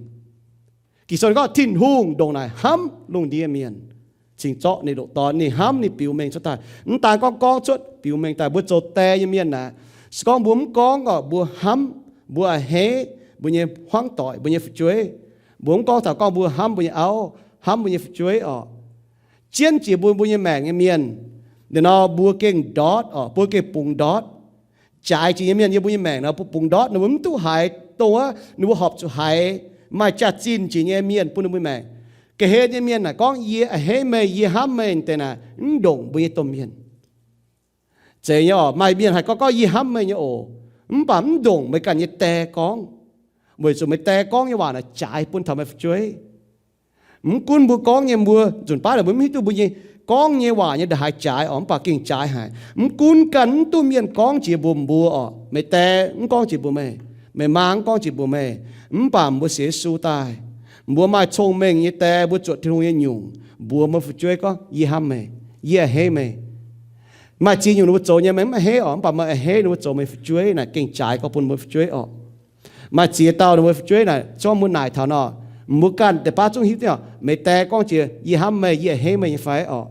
Ging-Sou ninh gorngv Tin-Hungh ndongc naaic hnamv lungh ndiev mienh, cingx zorqv ninh ndoqc Dorn. Ninh hnamv, ninh biux mengh cuotv daaih. Mv daan gorngv gorngv cuotv, biux mengh daaih. Mbuo zoux die nyei mienh naaic, se gorngv mbuo mv gorngv oc, mbuo hnamv, mbuo a'hneiv mbuo nyei hmuangv doic, mbuo nyei fu'jueiv. Mbuo mv gorngv taux gorngv mbuo hnamv mbuo nyei auv, hnamv mbuo nyei fu'jueiv oc. Jienv jiex mbuo, mbuo nyei maengc nyei mienh, liuz nor mbuo gengh ndortv oc, mbuo gengh bungx ndortv. Jaaix jiex nyei mienh yiem mbuo nyei maengc nor, mbuo bungx ndortv, ninh mbuo mv duqv haiz dongh wuov ninh mbuo horpc zuqc haiz, maaih jaax-zinh jiex nyei mienh bun ninh mbuo maengc. Ga'hlen nyei mienh naaic gorngv, Yie a'hneiv meih, yie hnamv meih, deix naaic mv ndongc mbuo nyei domh mienh. Zeiz nyei oc, maaih mienh haih gorngv, gorngv, Yie hnamv meih nyei oc, mv baac mv ndongc meih ganh nyei die gorngv, weic zuqc meih die gorngv nyei waac naaic jaaix bun taux meih fu'jueiv. Mv gunv mbuo gorngv nyei, mbuo nzunc baav naaic mbuo mv hiuv duqv mbuo nyei Gorngv nyei waac nyei ndongc haaix jaaix orqc, mv baac gengh jaaix haic. Mv gunv ganh mv duqv mienh gorngv jiex mbuox mbuo orqc, meih die mv gorngv jiex mbuox meih, meih maa mv gorngv jiex mbuox meih, mv baac mbuo sienx Yesu daaih, mbuo maaih cong-mengh nyei die, mbuo zuotc Tin-Hungh nyei nyungc, mbuox mbuo fu'jueiv gorngv, yie hnamv meih, yie a'hneiv meih. Maaih ziex nyungc ninh mbuo zoux nyei meih mv a'hneiv orqc, mv baac meih a'hneiv ninh mbuo zoux meih fu'jueiv naaic gengh jaaix gorngv bun mbuo fu'jueiv orqc. Maaih ziex dauh ninh mbuo fu'jueiv naaic, gorngv mbuo naaic taux nor, mbuo ganh deix baav zungv hiuv duqv, meih die gorngv jiex yie hnamv meih, yie a'hneiv meih nyei fai orqc.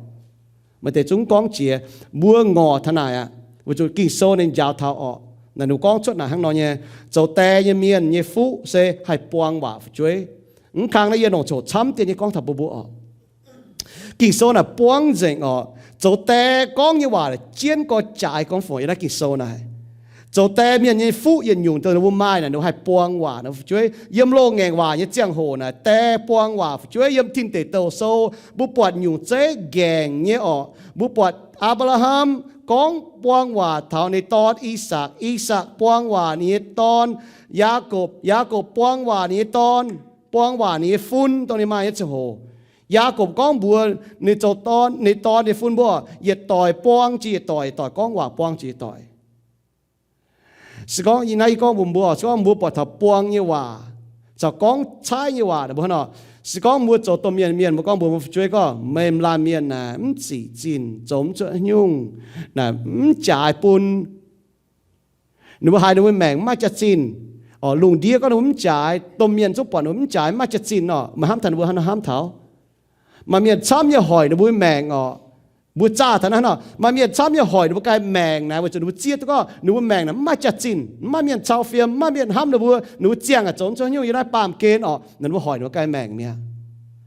Maaih deix zungv gorngv jiex, mbuo ngorc taux naaic aqv, weic zuqc Ging-Sou ninh njaaux taux orqc. Naaic ninh gorngv cuotv naaic hnangv nor nyei, zoux die nyei mienh nyei fuqv se haih buang waac fu'jueiv. Mv kang naaiv yie longc coc camv dien nyei gorngv taux bun mbuo orqc. Ging-Sou naaic buangv nzengc orqc. Zoux die gorngv nyei waac jienv gorx jaaix gorngv fungc yiem naaiv Ging-Sou naaic. Zoux die mienh nyei fuqv yietc nyungc dongh ninh mbuo maaih naaic, ninh mbuo haih buang waac ninh mbuo fu'jueiv. Yiem loz-ngaengc waac nyei ziangh hoc naaic, die buang waac fu'jueiv. Yiem Tin Deic Douh Sou mbuo buatc nyungc zeiv ngaengc nyei orqc. Mbuo buatc Apc^laa^ham gorngv buang waac taux ninh dorn, I^sakc. I^sakc buang waac ninh nyei dorn, Yaakopv. Yaakopv buang waac ninh nyei dorn, buang waac ninh nyei fun, dongh ninh maaih nyei ziangh hoc. Yaakopv gorngv mbuox ninh zoux dorn, ninh dorn nyei fun mbuo, yietc doic buang jiex yietc doic, yietc doic gorngv waac buang jiex yietc doic. Se gorngv yie naaiv yie gorngv mbuox mbuo, se gorngv mbuo buatc taux buang nyei waac caux gorngv caaiv nyei waac naaic mbuo hnangv nor, se gorngv mbuo zoux domh mienh mienh, mbuo gorngv mbuox mbuo fu'jueiv gorngv, meih m'laanh mienh naaic mv zic zinh, zoux mv cuotv nyungc, naaic mv jaaix bun. Ninh mbuo haiz ninh mbuo maengc mv maaih jaax-zinh. Orqc, lungh ndiev gorngv ninh mbuo mv jaaix, domh mienh zungv buatc ninh mbuo mv jaaix, mv maaih jaax-zinh orqc, meih hnamv taux ninh mbuo hnangv nor hnamv taux. Maaih mienh camv nyei hoic ninh mbuo maengc orqc. Mbuo zaah taux naaiv hnangv nor, maaih mienh camv nyei hoic ninh mbuo ganh maengc naaic, weic zuqc ninh mbuo zieqv duqv gorngv ninh mbuo maengc naaic mv maaih jaax-zinh, mv maaih mienh cau fiem, mv maaih mienh hnamv ninh mbuo, ninh mbuo ziangh aqv, zoux mv cuotv nyungc yiem naaiv baamh gen orqc, ninh mbuo hoic ninh mbuo ganh maengc mi'aqv.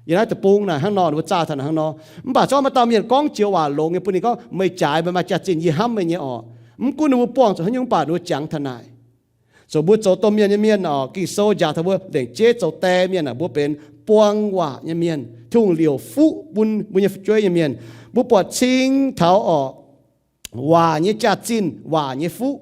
Yiem naaiv deic-bung naaic hnangv nor ninh mbuo zaah taux naaic hnangv nor. Mv baac se gorngv maaih dauh mienh gorngv joux waac longx nyei bun ninh gorngv, meih jaaix, meih maaih jaax-zinh, yie hnamv meih nyei orqc. Mv gunv ninh mbuo buangh zuqc haaix nyungc, mv baac ninh mbuo jangx taux naaic. Zoux mbuo zoux domh mienh nyei mienh orqc, Ging-Sou njaaux taux mbuo lengc jeiv zoux die mienh aeqv, mbuo benx buang waac nyei mienh, Tin-Hungh liouc fuqv bun mbuo nyei fu'jueiv nyei mienh. Mbuo buatc cing taux orqc, waac nyei jaax-zinh, waac nyei fuqv.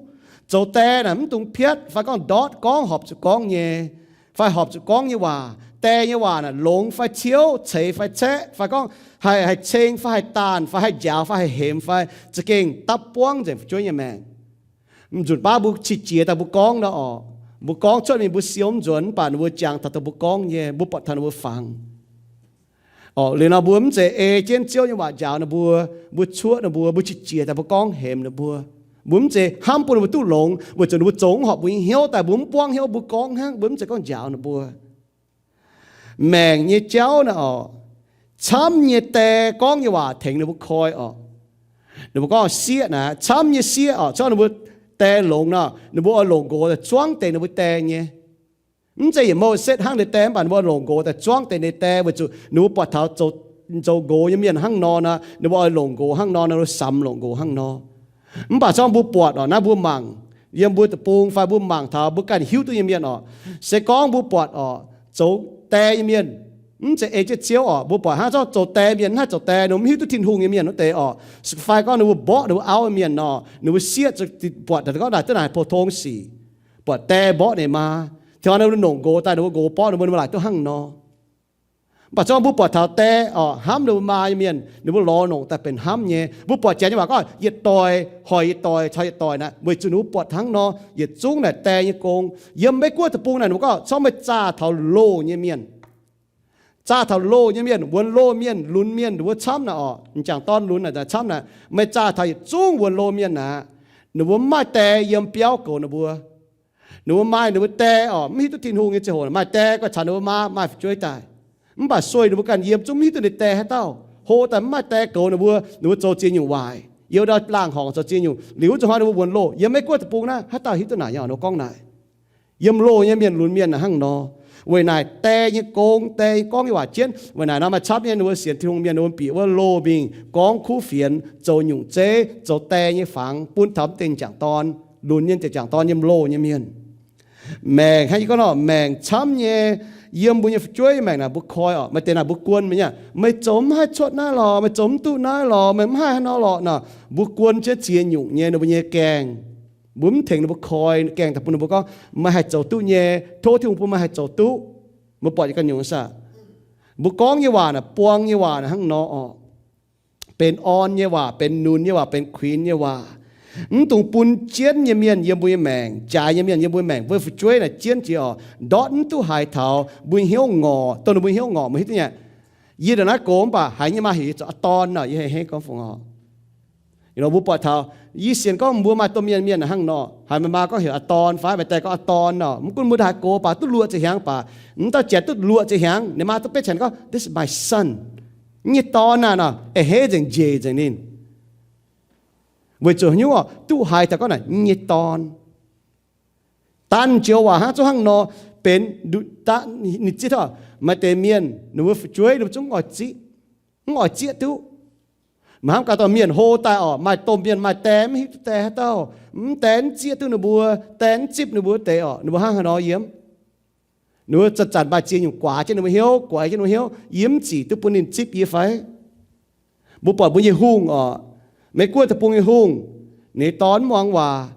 Zoux die naaic mv dungx piatv fai gorngv ndortv gorngv horpc zuqc gorngv nyei, fai horpc zuqc gorngv nyei waac. Die nyei waac naaic longx fai ciouv, ceix fai caeqv, fai gorngv haih, haih ceng fai haih daanh fai haih njaaux fai haih hemx fai za'gengh dapv buangv nzengc fu'jueiv nyei maengc. Mv nzunc baav mbuo qiex jiez daaih mbuo gorngv nor orqc, mbuo gorngv cuotv mingh mbuo siou mv nzuonx, mv baac ninh mbuo jangx taux dongh mbuo gorngv nyei, mbuo buatc taux ninh mbuo fangx. Orqc, liuz nor mbuo mv zeiz ei jienv Ziouv nyei waac njaaux ninh mbuo, mbuo cuoqv ninh mbuo, mbuo qiex jiez daaih mbuo gorngv hemx ninh mbuo. Mbuo mv zeiz hnamv bun ninh mbuo duqv longx, weic zuqc ninh mbuo zoux mv horpc mbuo nyei hnyouv daaih, mbuo mv buangv hnyouv mbuo gorngv hnangv, mbuo mv zeiz gorngv njaaux ninh mbuo. Maengc nyei jauv naaic orqc, camv nyei die gorngv nyei waac tengx ninh mbuo koi orqc. Ninh mbuo gorngv sieqv naaic, camv nyei sieqv orqc, corc ninh mbuo die longx nor, ninh mbuo oix longc nqox daaih zuangv deix ninh mbuo die nyei. Mv zeiz yietc mouh setv hnangv deix die, mv baac ninh mbuo oix longc nqox daaih zuangv deix ninh die, weic zuqc ninh mbuo buatc taux zoux nqox nyei mienh hnangv nor nor, ninh mbuo oix longc nqox hnangv nor, ninh mbuo samx longc nqox hnangv nor. Mv baac corc mbuo buatc orqc, naaiv mbuo mangc yiem mbuo deic-bung fai mbuo mangc taux mbuo ganh hiuv duqv nyei mienh orqc, se gorngv mbuo buatc orqc, zoux die nyei mienh, mv zeiz ei jienv Ziouv orqc, mbuo buatc hnangv corc zoux die mienh, mv haih zoux die, ninh mv hiuv duqv Tin-Hungh nyei mienh wuov deix orqc, fai gorngv ninh mbuo mborqv ninh mbuo auv nyei mienh nor, ninh mbuo sieqv buatc daaih gorngv naaic duqv naaic pou-tong sic, buatc die mborqv ninh maa, tengx ninh mbuo longc nqox daaih, ninh mbuo nqox borqv ninh mbuo, ninh mbuo laaic duqv hnangv nor. Mv baac zungv mbuo buatc taux die orqc, hnamv ninh mbuo maa nyei mienh, ninh mbuo lorz longc daaih benx hnamv nyei. Mbuo buatc janx nyei waac gorngv yietc doic hoic yietc doic caux yietc doic naaic, weic zuqc ninh mbuo buatc hnangv nor. Yietc zungv naaic die nyei gong. Yiem Meiv Guoqv deic-bung naaic, ninh mbuo gorngv corc meih zaah taux loh nyei mienh, zaah taux loh nyei mienh, wuonx loh mienh, lunx mienh, ninh mbuo camv naaic orqc, m'jangc dorn lunx naaic camv naaic, meih zaah taux yietc zungv wuonx loh mienh naaic, ninh mbuo mv maaih die yiem biauv goux ninh mbuo. Ninh mbuo maaih ninh mbuo die orqc, mv hiuv duqv Tin-Hungh nyei ziangh hoc maaih die guai caux ninh mbuo maa maaih fu'jueiv daaih. Mv baac sueih ninh mbuo ganh yiem zungv mv hiuv duqv ninh die haaix dauh. Hlo daaih mv maaih die goux ninh mbuo, ninh mbuo zoux ziex nyungc waaic. Yiem ndau laangh horngc zoux ziex nyungc. Liuz wuov zuqc hnoi ninh mbuo wuonx loh. Yiem Meiv Guoqv deic-bung naaiv haaix dauh hiuv duqv naaic nyei orqc, ninh mbuo gorngv naaic. Yiem loh nyei mienh lunx mienh naaic hnangv nor. Weic naaic die nyei gong, die nyei gorngv nyei waac jienv. Weic naaic nor maaih camv nyei ninh mbuo sienx Tin-Hungh mienh, ninh mbuo bieqc wuov loh mingh gorngv kuv fienx, zoux nyungc zeiv, zoux die nyei fangx bun taux m'dengh m'jangc dorn, lunx mienh, m'jangc dorn yiem loh nyei mienh. Maengc hnangv yie gorngv nor, maengc camv nyei. Yiem mbuo nyei fu'jueiv maengc naaic mbuo koi orqc, maaih deix naaic mbuo guon meih nyei, meih zoux mv haih cuotv naaiv lorqc, meih zoux mv duqv naaiv lorqc, meih mv haih haaix nor lorqc nor, mbuo guon jienv ziex nyungc nyei ninh mbuo nyei gaengh. Mbuo mv tengx ninh mbuo koi gaengh daaih bun ninh mbuo gorngv, meih haih zoux duqv nyei, tov Tin-Hungh bun meih haih zoux duqv. Mbuo buatc nyei ganh nyungc saah? Mbuo gorngv nyei waac naaic, buang nyei waac naaic hnangv nor orqc. benx orn nyei waac, benx nunx nyei waac, benx kuinx nyei waac. Mv dungx bun jienv nyei mienh yiem mbuo nyei maengc, jaaix nyei mienh yiem mbuo nyei maengc, mbuo nyei fu'jueiv naaic jienv jiex oc, ndortv mv duqv haiz taux mbuo nyei hnyouv ngorc, dongh ninh mbuo nyei hnyouv ngorc, meih hiuv duqv nyei. Yie ndongc naaiv gox mv baac haiz nyei maa heuc zoux a'dorn nor, yie hei hei gorngv fungc oc. Yie buatc taux, yie sienx gorngv mbuo maaih domh mienh, mienh hnangv nor, haiz meih maa gorngv heuc a'dorn fai meih dae gorngv a'dorn nor, mv gunv mbuo ndongc haaix gox baac duqv luoqc ziepc hnyangx baac, mv dauh janx duqv luoqc ziepc hnyangx, ninh maa duqv betv qangx gorngv, this is my son. Nyei dorn naaic nor, a'hneiv nzengc, njiec nzengc ninh. Weic zuqc haaix nyungc oc, duqv haiz taux gorngv naaic nyei dorn. Daan joux waac hnangv, zungv hnangv nor, benx, ninh zieqv taux maaih deix mienh, ninh mbuo fu'jueiv ninh mbuo zungv oix zieqv, mv oix zieqv duqv. Maiv hnamv gaax dorh mienh hlo daaih oc, maaih domh mienh maaih die mv hiuv duqv die haaix dauh, mv die mv zieqv duqv ninh mbuo, die mv zipv ninh mbuo wuov deix oc, ninh mbuo hnangv haaix nor yiem? Ninh mbuo zanc-zanc maaih ziex nyungc guaax jienv ninh mbuo hnyouv, guaax jienv ninh mbuo hnyouv, yie mv zic duqv bun ninh zipv yie fai? Mbuo buatc mbuo nyei hungh oc, Meiv Guoqv deic-bung nyei hungh, ninh dorn mv muangx waac,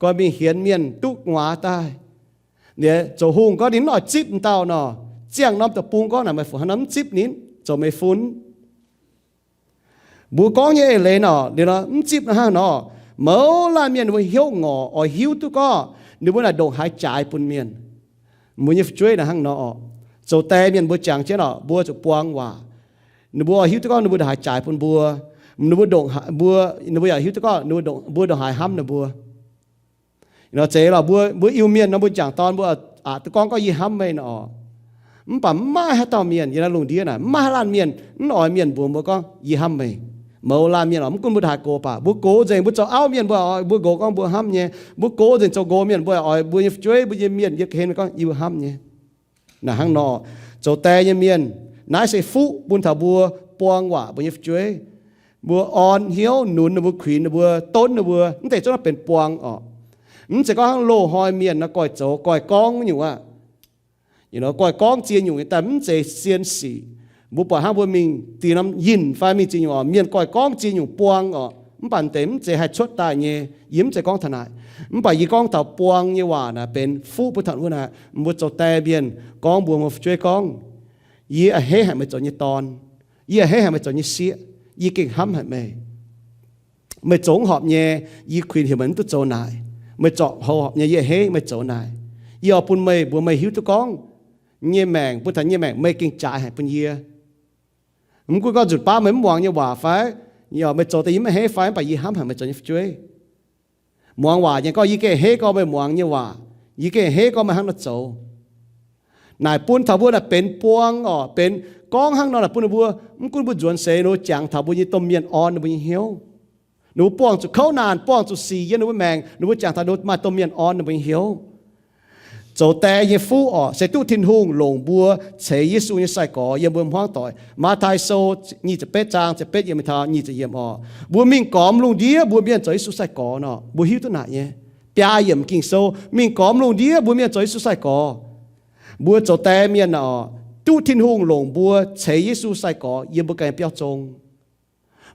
goiv mingh hienx mienh duqv gu'nguaaz daaih. Ninh zoux hungh gorngv ninh mv oix zipv m'dauh nor, ziangh norm deic-bung gorngv naaic meih fu hnangv nor mv zipv ninh, zoux meih fun. Mbuo gorngv nyei eix leiz nor, liuz nor mv zipv nor hnangv nor, mouz laanh mienh ninh mbuo hnyouv ngorc oix hiuv duqv gorngv ninh mbuo naaic ndongc haaix jaaix bun mienh. Mbuo nyei fu'jueiv naaic hnangv nor oc. Zoux die mienh mbuo jangx jienv oc, mbuo zuqc buang waac. Ninh mbuo oix hiuv duqv gorngv ninh mbuo ndongc haaix jaaix bun mbuo. Ninh mbuo ndongc haaix, mbuo, ninh mbuo yaac hiuv duqv gorngv ninh mbuo ndongc, mbuo ndongc haaix hnamv ninh mbuo. Nor zeiz lorqc, mbuo, mbuo Iu-Mienh nor mbuo jangc dorn mbuo aqc duqv gorngv, gorngv yie hnamv meih nor. Mv baac mv maaih haaix dauh mienh yiem naaiv lungh ndiev naaic, mv maaih haaix laanh mienh, mv oix mienh mbuox mbuo gorngv yie hnamv meih. Mouz laanh mienh oc, mv gunv mbuo ndongc haaix gox baac, mbuo gox nzengc, mbuo zoux auv mienh mbuo oix mbuo gox gorngv mbuo hnamv nyei. Mbuo gox nzengc zoux nqox mienh mbuo oix mbuo nyei fu'jueiv, mbuo nyei mienh yiem ga'hlen mbuo gorngv yie mbuo hnamv nyei. Naaic hnangv nor, zoux die nyei mienh, naaiv se fuqv bun taux mbuo buang waac mbuo nyei fu'jueiv. Mbuo orn hnyouv nunx ninh mbuo, kuinx ninh mbuo, donv ninh mbuo, mv deix zungv naaiv benx buang oc. Mv zeiz gorngv hnangv loz-hnoi mienh nor goix zoux goix gorngv nyungc aqv. Goix gorngv ziex nyungc nyei daaih mv zeiz sien sic. Mbuo buatc hnangv mbuo mingh dinh norm yinh fai mingh ziex nyungc oc, mienh goix gorngv ziex nyungc buang oc, mv baac deix mv zeiz haih cuotv daaih nyei. Yie mv zeiz gorngv taux naaic, mv baac yie gorngv taux buang nyei waac naaic benx fuqv bun taux wuov naaic, mbuo zoux die mienh gorngv mbuox mbuo fu'jueiv gorngv, yie a'hneiv haic meih zoux nyei dorn. Yie a'hneiv haic meih zoux nyei sieqv. Yie gengh hnamv haic meih. Meih zoux mv horpc nyei, yie kuinx heuc meih mv duqv zoux naaic. Meih zorc houx horpc nyei, yie a'hneiv meih zoux naaic. Yie oix bun meih mbuox meih hiuv duqv gorngv, nyei maengc, bun taux nyei maengc meih gengh jaaix haic bun yie. Mv gunv gorngv nzunc baav meih mv muangx nyei waac fai, meih zoux daaih yie mv a'hneiv fai, mv baac yie hnamv haic meih zoux nyei fu'jueiv. Muangx waac nyei gorngv yie gengh a'hneiv gorngv meih muangx nyei waac. Yie gengh a'hneiv gorngv meih hnangv nor zoux. Naaic bun taux mbuo naaic benx buang oc, benx gorngv hnangv nor naaic bun ninh mbuo, mv gunv mbuo nzuonx seix ninh mbuo jangx taux mbuo nyei domh mienh orn ninh mbuo nyei hnyouv. Ninh mbuo buangh zuqc kouv naanc, buangh zuqc sic yiem ninh mbuo maengc, ninh mbuo jangx taux ninh mbuo maaih domh mienh orn ninh mbuo nyei hnyouv. Zoux die nyei fuqv oc, se duqv Tin-Hungh longc mbuo ceix Yesu nyei sai-gorx yiem mbuo hmuangv doic. Matv^tai Sou nyic ziepc betv zaang ziepc betv yiem taux nyic ziepc yiem oc. Mbuo mingh gormx lungh ndiev mbuo mienh zoux Yesu sai-gorx nor, mbuo hiuv duqv naaic nyei. Biaa yiemc Ging-Sou, mingh gormx lungh ndiev mbuo mienh zoux Yesu sai-gorx. Mbuo zoux die mienh oc, duqv Tin-Hungh longc mbuo ceix Yesu sai-gorx yiem mbuo ganh nyei biauv zong.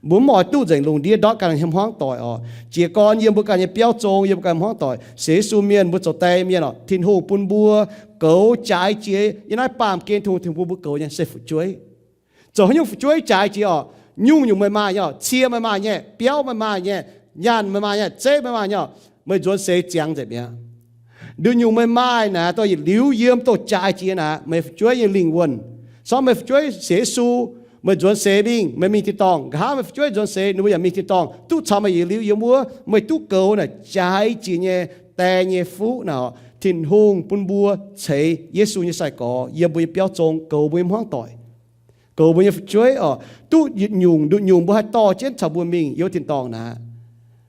Mbuo mv oix duqv nzengc lungh ndiev ndortv ganh nyei hmuangv doic oc. Jiez gorn yiem mbuo ganh nyei biauv zong, yiem mbuo ganh hmuangv doic, sienx Yesu mienh, mbuo zoux die mienh oc, Tin-Hungh bun mbuo goux jaaix jiex. Yiem naaiv baamh gen Tin-Hungh, Tin-Hungh bun mbuo goux nyei se fu'jueiv. Zoux haaix nyungc fu'jueiv jaaix jiex oc, nyungc-nyungc meih maaih nyei oc, cie meih maaih nyei, biauv meih maaih nyei, nyaanh meih maaih nyei, zeiv meih maaih nyei oc, meih nzuonx seix ziangx nzengc mi'aqv. Nduqc nyungc meih maaih naaic, dongh yietc liuz yiem dongh jaaix jiex naaic, meih fu'jueiv nyei lingh wuonh. Sortv meih fu'jueiv sienx Yesu, meih nzuonx seix mingh, meih mingh tin-dorngh, nqa'haav meih fu'jueiv nzuonx seix ninh mbuo yaac mingh tin-dorngh, duqv caux meih yietc liuz yiem wuov, meih duqv goux naaic jaaix jiex nyei die nyei fuqv naaic oc. Tin-Hungh bun mbuo ceix Yesu nyei sai-gorx yiem mbuo nyei biauv zong goux mbuo nyei hmuangv doic, goux mbuo nyei fu'jueiv oc. Duqv yietc nyungc nduqc nyungc mbuo haih dorh jienv caux mbuo mingh yiem tin-dorngh naaic,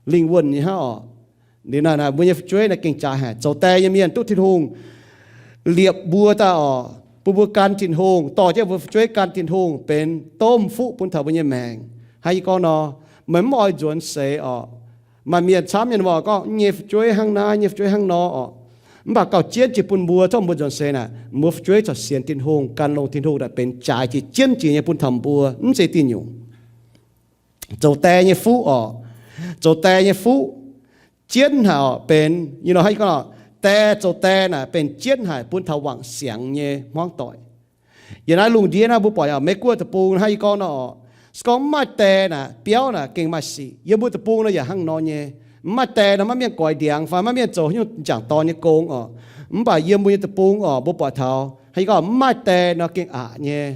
lingh wuonh nyei hnangv oc. Liuz naaic, naaic mbuo nyei fu'jueiv naaic gengh jaaix haic. Zoux die nyei mienh duqv Tin-Hungh liepc mbuo daaih oc, bun mbuo gan Tin-Hungh, dorh jienv mbuo fu'jueiv gan Tin-Hungh benx domh fuqv bun taux mbuo nyei maengc. Hnangv yie gorngv nor, meih mv oix nzuonx seix oc. Maaih mienh camv mienh mbuo gorngv, nyei fu'jueiv hnangv naaiv, nyei fu'jueiv hnangv nor oc. Mv baac gauh jienv jiex bun mbuo, tov mbuo nzuonx seix naaic, mbuo fu'jueiv corc sienx Tin-Hungh, gan longx Tin-Hungh naaic benx jaaix jiex jienv jiex nyei bun taux mbuo, mv zeiz diuh nyungc. Zoux die nyei fuqv oc. Zoux die nyei fuqv jienv haic oc, benx, yie nor hnangv yie gorngv, die zoux die naaic benx jienv haic bun taux wangc siangx nyei hmuangv doic. Yiem naaiv lungh ndiev naaiv mbuo buatc oc, Meiv Guoqv deic-bung hnangv yie gorngv nor oc, Se gorngv mv maaih die naaic, biauv naaic gengh maaih sic. Yiem mbuo deic-bung nor yaac hnangv nor nyei. Mv maaih die nor maiv mienh goix ndiangx fai maiv mienh zoux haaix nyungc m'jangc dorn nyei gong orqc. Mv baac yiem mbuo nyei deic-bung orqc, mbuo buatc taux hnangv gorngv mv maaih die nor gengh aqc nyei.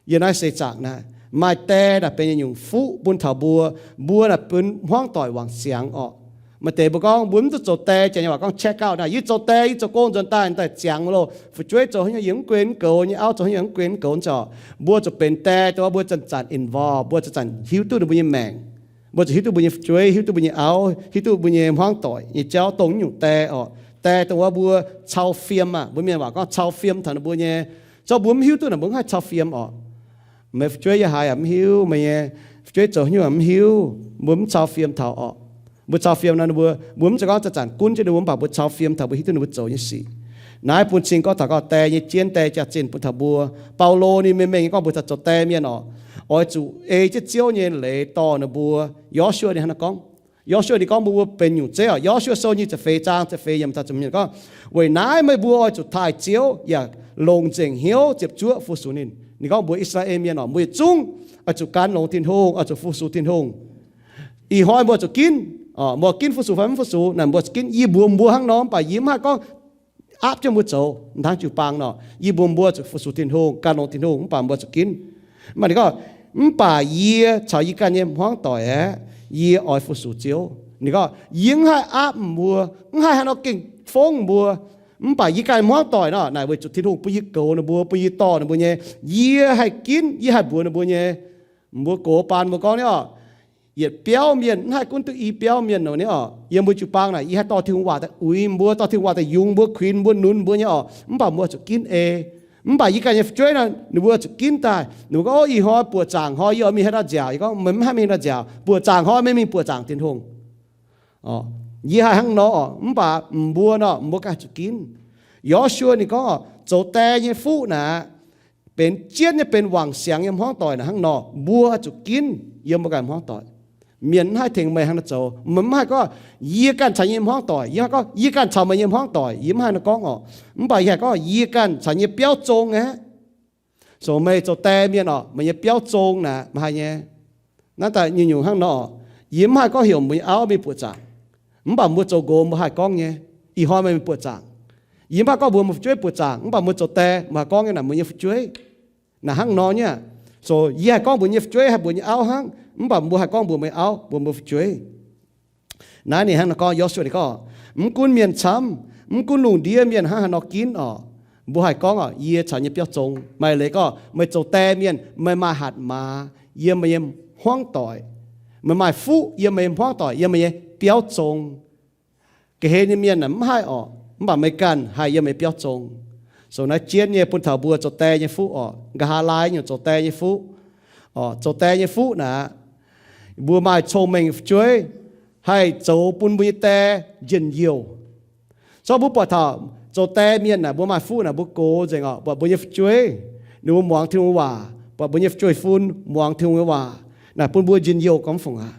Yiem naaiv seix zaangc naaiv, maaih die naaic benx yietc nyungc fuqv bun taux mbuo. Mbuo naaic benx hmuangv doic wangc siangx orqc. Maaih deix mbuo gorngv mbuo mv duqv zoux die, janx nyei waac gorngv check out naaic, yie zoux die, yie zoux gong nzuonx daaih, daaih ziangx mv loh, fu'jueiv zoux haaix nyungc yie mv guen mv goux, nyei auv zoux haaix nyungc yie mv guen mv goux nor. Mbuo zuqc benx die dongh wuov mbuo zanc-zanc involve, mbuo zanc-zanc hiuv duqv ninh mbuo nyei maengc. Mbuo zuqc hiuv duqv mbuo nyei fu'jueiv, hiuv duqv mbuo nyei auv, hiuv duqv mbuo nyei hmuangv doic nyei jauv dongh nyungc die orqc. Die dongh wuov mbuo cau fiem aah, mbuo mienh waac gorngv cau fiem taux ninh mbuo nyei. Zorqv mbuo mv hiuv duqv naaic mbuo mv haih cau fiem orqc. Meih fu'jueiv yiem haaix yaac mv hiuv, meih nyei fu'jueiv zoux haaix nyungc yaac mv hiuv, mbuo mv cau fiem taux orqc. Mbuo cau fiem nor ninh mbuo, mbuo mv zeiz gorngv zanc-zanc gunv jienv ninh mbuo, mv baac mbuo cau fiem taux mbuo hiuv duqv ninh mbuo zoux nyei sic. Naaiv bun cing gorngv taux gorngv die nyei jienv die jaax-zinh bun taux mbuo. Baulo ninh mengh mengh nyei gorngv mbuo taux zoux die mienh orqc, oix zuqc ei jienv Ziouv nyei leiz dorh ninh mbuo. Yo^su^waa ninh hnangv naaiv gorngv. Yo^su^waa ninh gorngv mbuo, mbuo benx nyungc zeiv orqc. Yo^su^waa Sou nyic ziepc feix zaang ziepc feix yiemc taux ziepc hmz gorngv, weic naaiv meih mbuo oix zuqc taaih Ziouv yaac longc nzengc hnyouv ziepc zuoqv fu-sux ninh. Ninh gorngv mbuox I^saa^laa^en Mienh orqc, mbuo yietc zungv oix zuqc gan longx Tin-Hungh, oix zuqc fu-sux Tin-Hungh. Ih hnoi mbuo zuqc ginv, mbuo ginv fu-sux fai mv fu-sux naaic mbuo zuqc ginv. Yie mbuox mbuo hnangv nor mv baac yie mv haih gorngv aapv jienv mbuo zoux. Hnangv jiu-baang nor, yie mbuox mbuo zuqc fu-sux Tin-Hungh, gan longx Tin-Hungh, mv baac mbuo zuqc ginv. Mv baac ninh gorngv, mv baac yie caux yie ganh nyei hmuangv doic aeqv, yie oix fu-sux Ziouv. Ninh gorngv, yie mv haih aapv mbuo, mv haih haaix nor gengh fongv mbuo. Mv baac yie ganh hmuangv doic nor, naaic weic zuqc Tin-Hungh bun yie goux ninh mbuo, bun yie dorh ninh mbuo nyei. Yie haih ginv, yie haih mbuox ninh mbuo nyei. Mbuo gox baan mbuo gorngv nyei orqc, yietc biauv mienh mv haih gunv duqv i biauv mienh nor nyei orqc. Yiem mbuo jiu-baang naaic, yie haih dorh Tin-Hungh waac daaih uix mbuo, dorh Tin-Hungh waac daaih yungz mbuo, kuinx mbuo, nunc mbuo nyei orqc. Mv baac mbuo zuqc ginv ei. Mv baac yie ganh nyei fu'jueiv nor, ninh mbuo zuqc ginv daaih. Ninh mbuo gorngv, ov, ih hnoi buoqc zaangc hnoi yie oix mingh haaix dauh nziaauc? Yie gorngv, meih mv haih mingh haaix dauh nziaauc. Buoqc zaangc hnoi meih mingh buoqc zaangc Tin-Hungh. Yie haih hnangv nor orqc, mv baac mbuo nor, mbuo ganh zuqc ginv. Yo^su^waa ninh gorngv orqc, zoux die nyei fuqv naaic, benx jienv nyei, benx wangc siangx nyei hmuangv doic naaic hnangv nor, mbuo zuqc ginv yiem mbuo ganh hmuangv doic. Mienh mv haih tengx meih hnangv nor zoux. Meih mv haih gorngv, yie ganh caux yie nyei hmuangv doic. Yie haih gorngv, yie ganh caux meih nyei hmuangv doic. Yie mv haih nor gorngv orqc. Mv baac yie haih gorngv, yie ganh caux yie nyei biauv zong aqv. Zoux meih zoux die mienh orqc, meih nyei biauv zong naaic, meih haih nyei. Naaiv daaih nyungc-nyungc hnangv nor orqc. Yie mv haih gorngv heuc mbuo nyei auv mingh buoqc zaangc. Mv baac mbuo zoux nqox mbuo haih gorngv nyei, ih hnoi meih mingh buoqc zaangc. Yie mv haih gorngv mbuox meih fu'jueiv buoqc zaangc, mv baac mbuo zoux die mbuo haih gorngv nyei naaic mbuo nyei fu'jueiv. Naaic hnangv nor nyei aqv. So yie haih gorngv mbuox nyei fu'jueiv, haih mbuox nyei auv hnangv, mv baac mbuo haih gorngv mbuox meih auv, mbuox mbuo fu'jueiv. Naaiv ninh hnangv nor gorngv, Yo^su^waa ninh gorngv, mv gunv mienh camv, mv gunv lungh ndiev mienh hnangv haaix nor ginv orqc, mbuo haih gorngv orqc, yie caux yie nyei biauv zong. Maaih leiz gorngv meih zoux die mienh, meih maaih hatc maaz yiem meih nyei hmuangv doic, meih maaih fuqv yiem meih nyei hmuangv doic, yiem meih nyei biauv zong. Ga'hlen nyei mienh naaic mv haih orqc, mv baac meih ganh haih yiem meih nyei biauv zong. So naaiv jienv nyei bun taux mbuo zoux die nyei fuqv orqc, nqa'haav laai nyungc zoux die nyei fuqv orqc. Zoux die nyei fuqv naaic, mbuo maaih cong-mengh fu'jueiv haih zoux bun mbuo nyei die njien-youh. So mbuo buatc taux zoux die mienh naaic, mbuo maaih fuqv naaic, mbuo gox nzengc orqc, buatc mbuo nyei fu'jueiv ninh mbuo muangx Tin-Hungh waac, buatc mbuo nyei fu'jueiv-fun muangx Tin-Hungh nyei waac, naaic bun mbuo njien-youh gormx fungc aqv.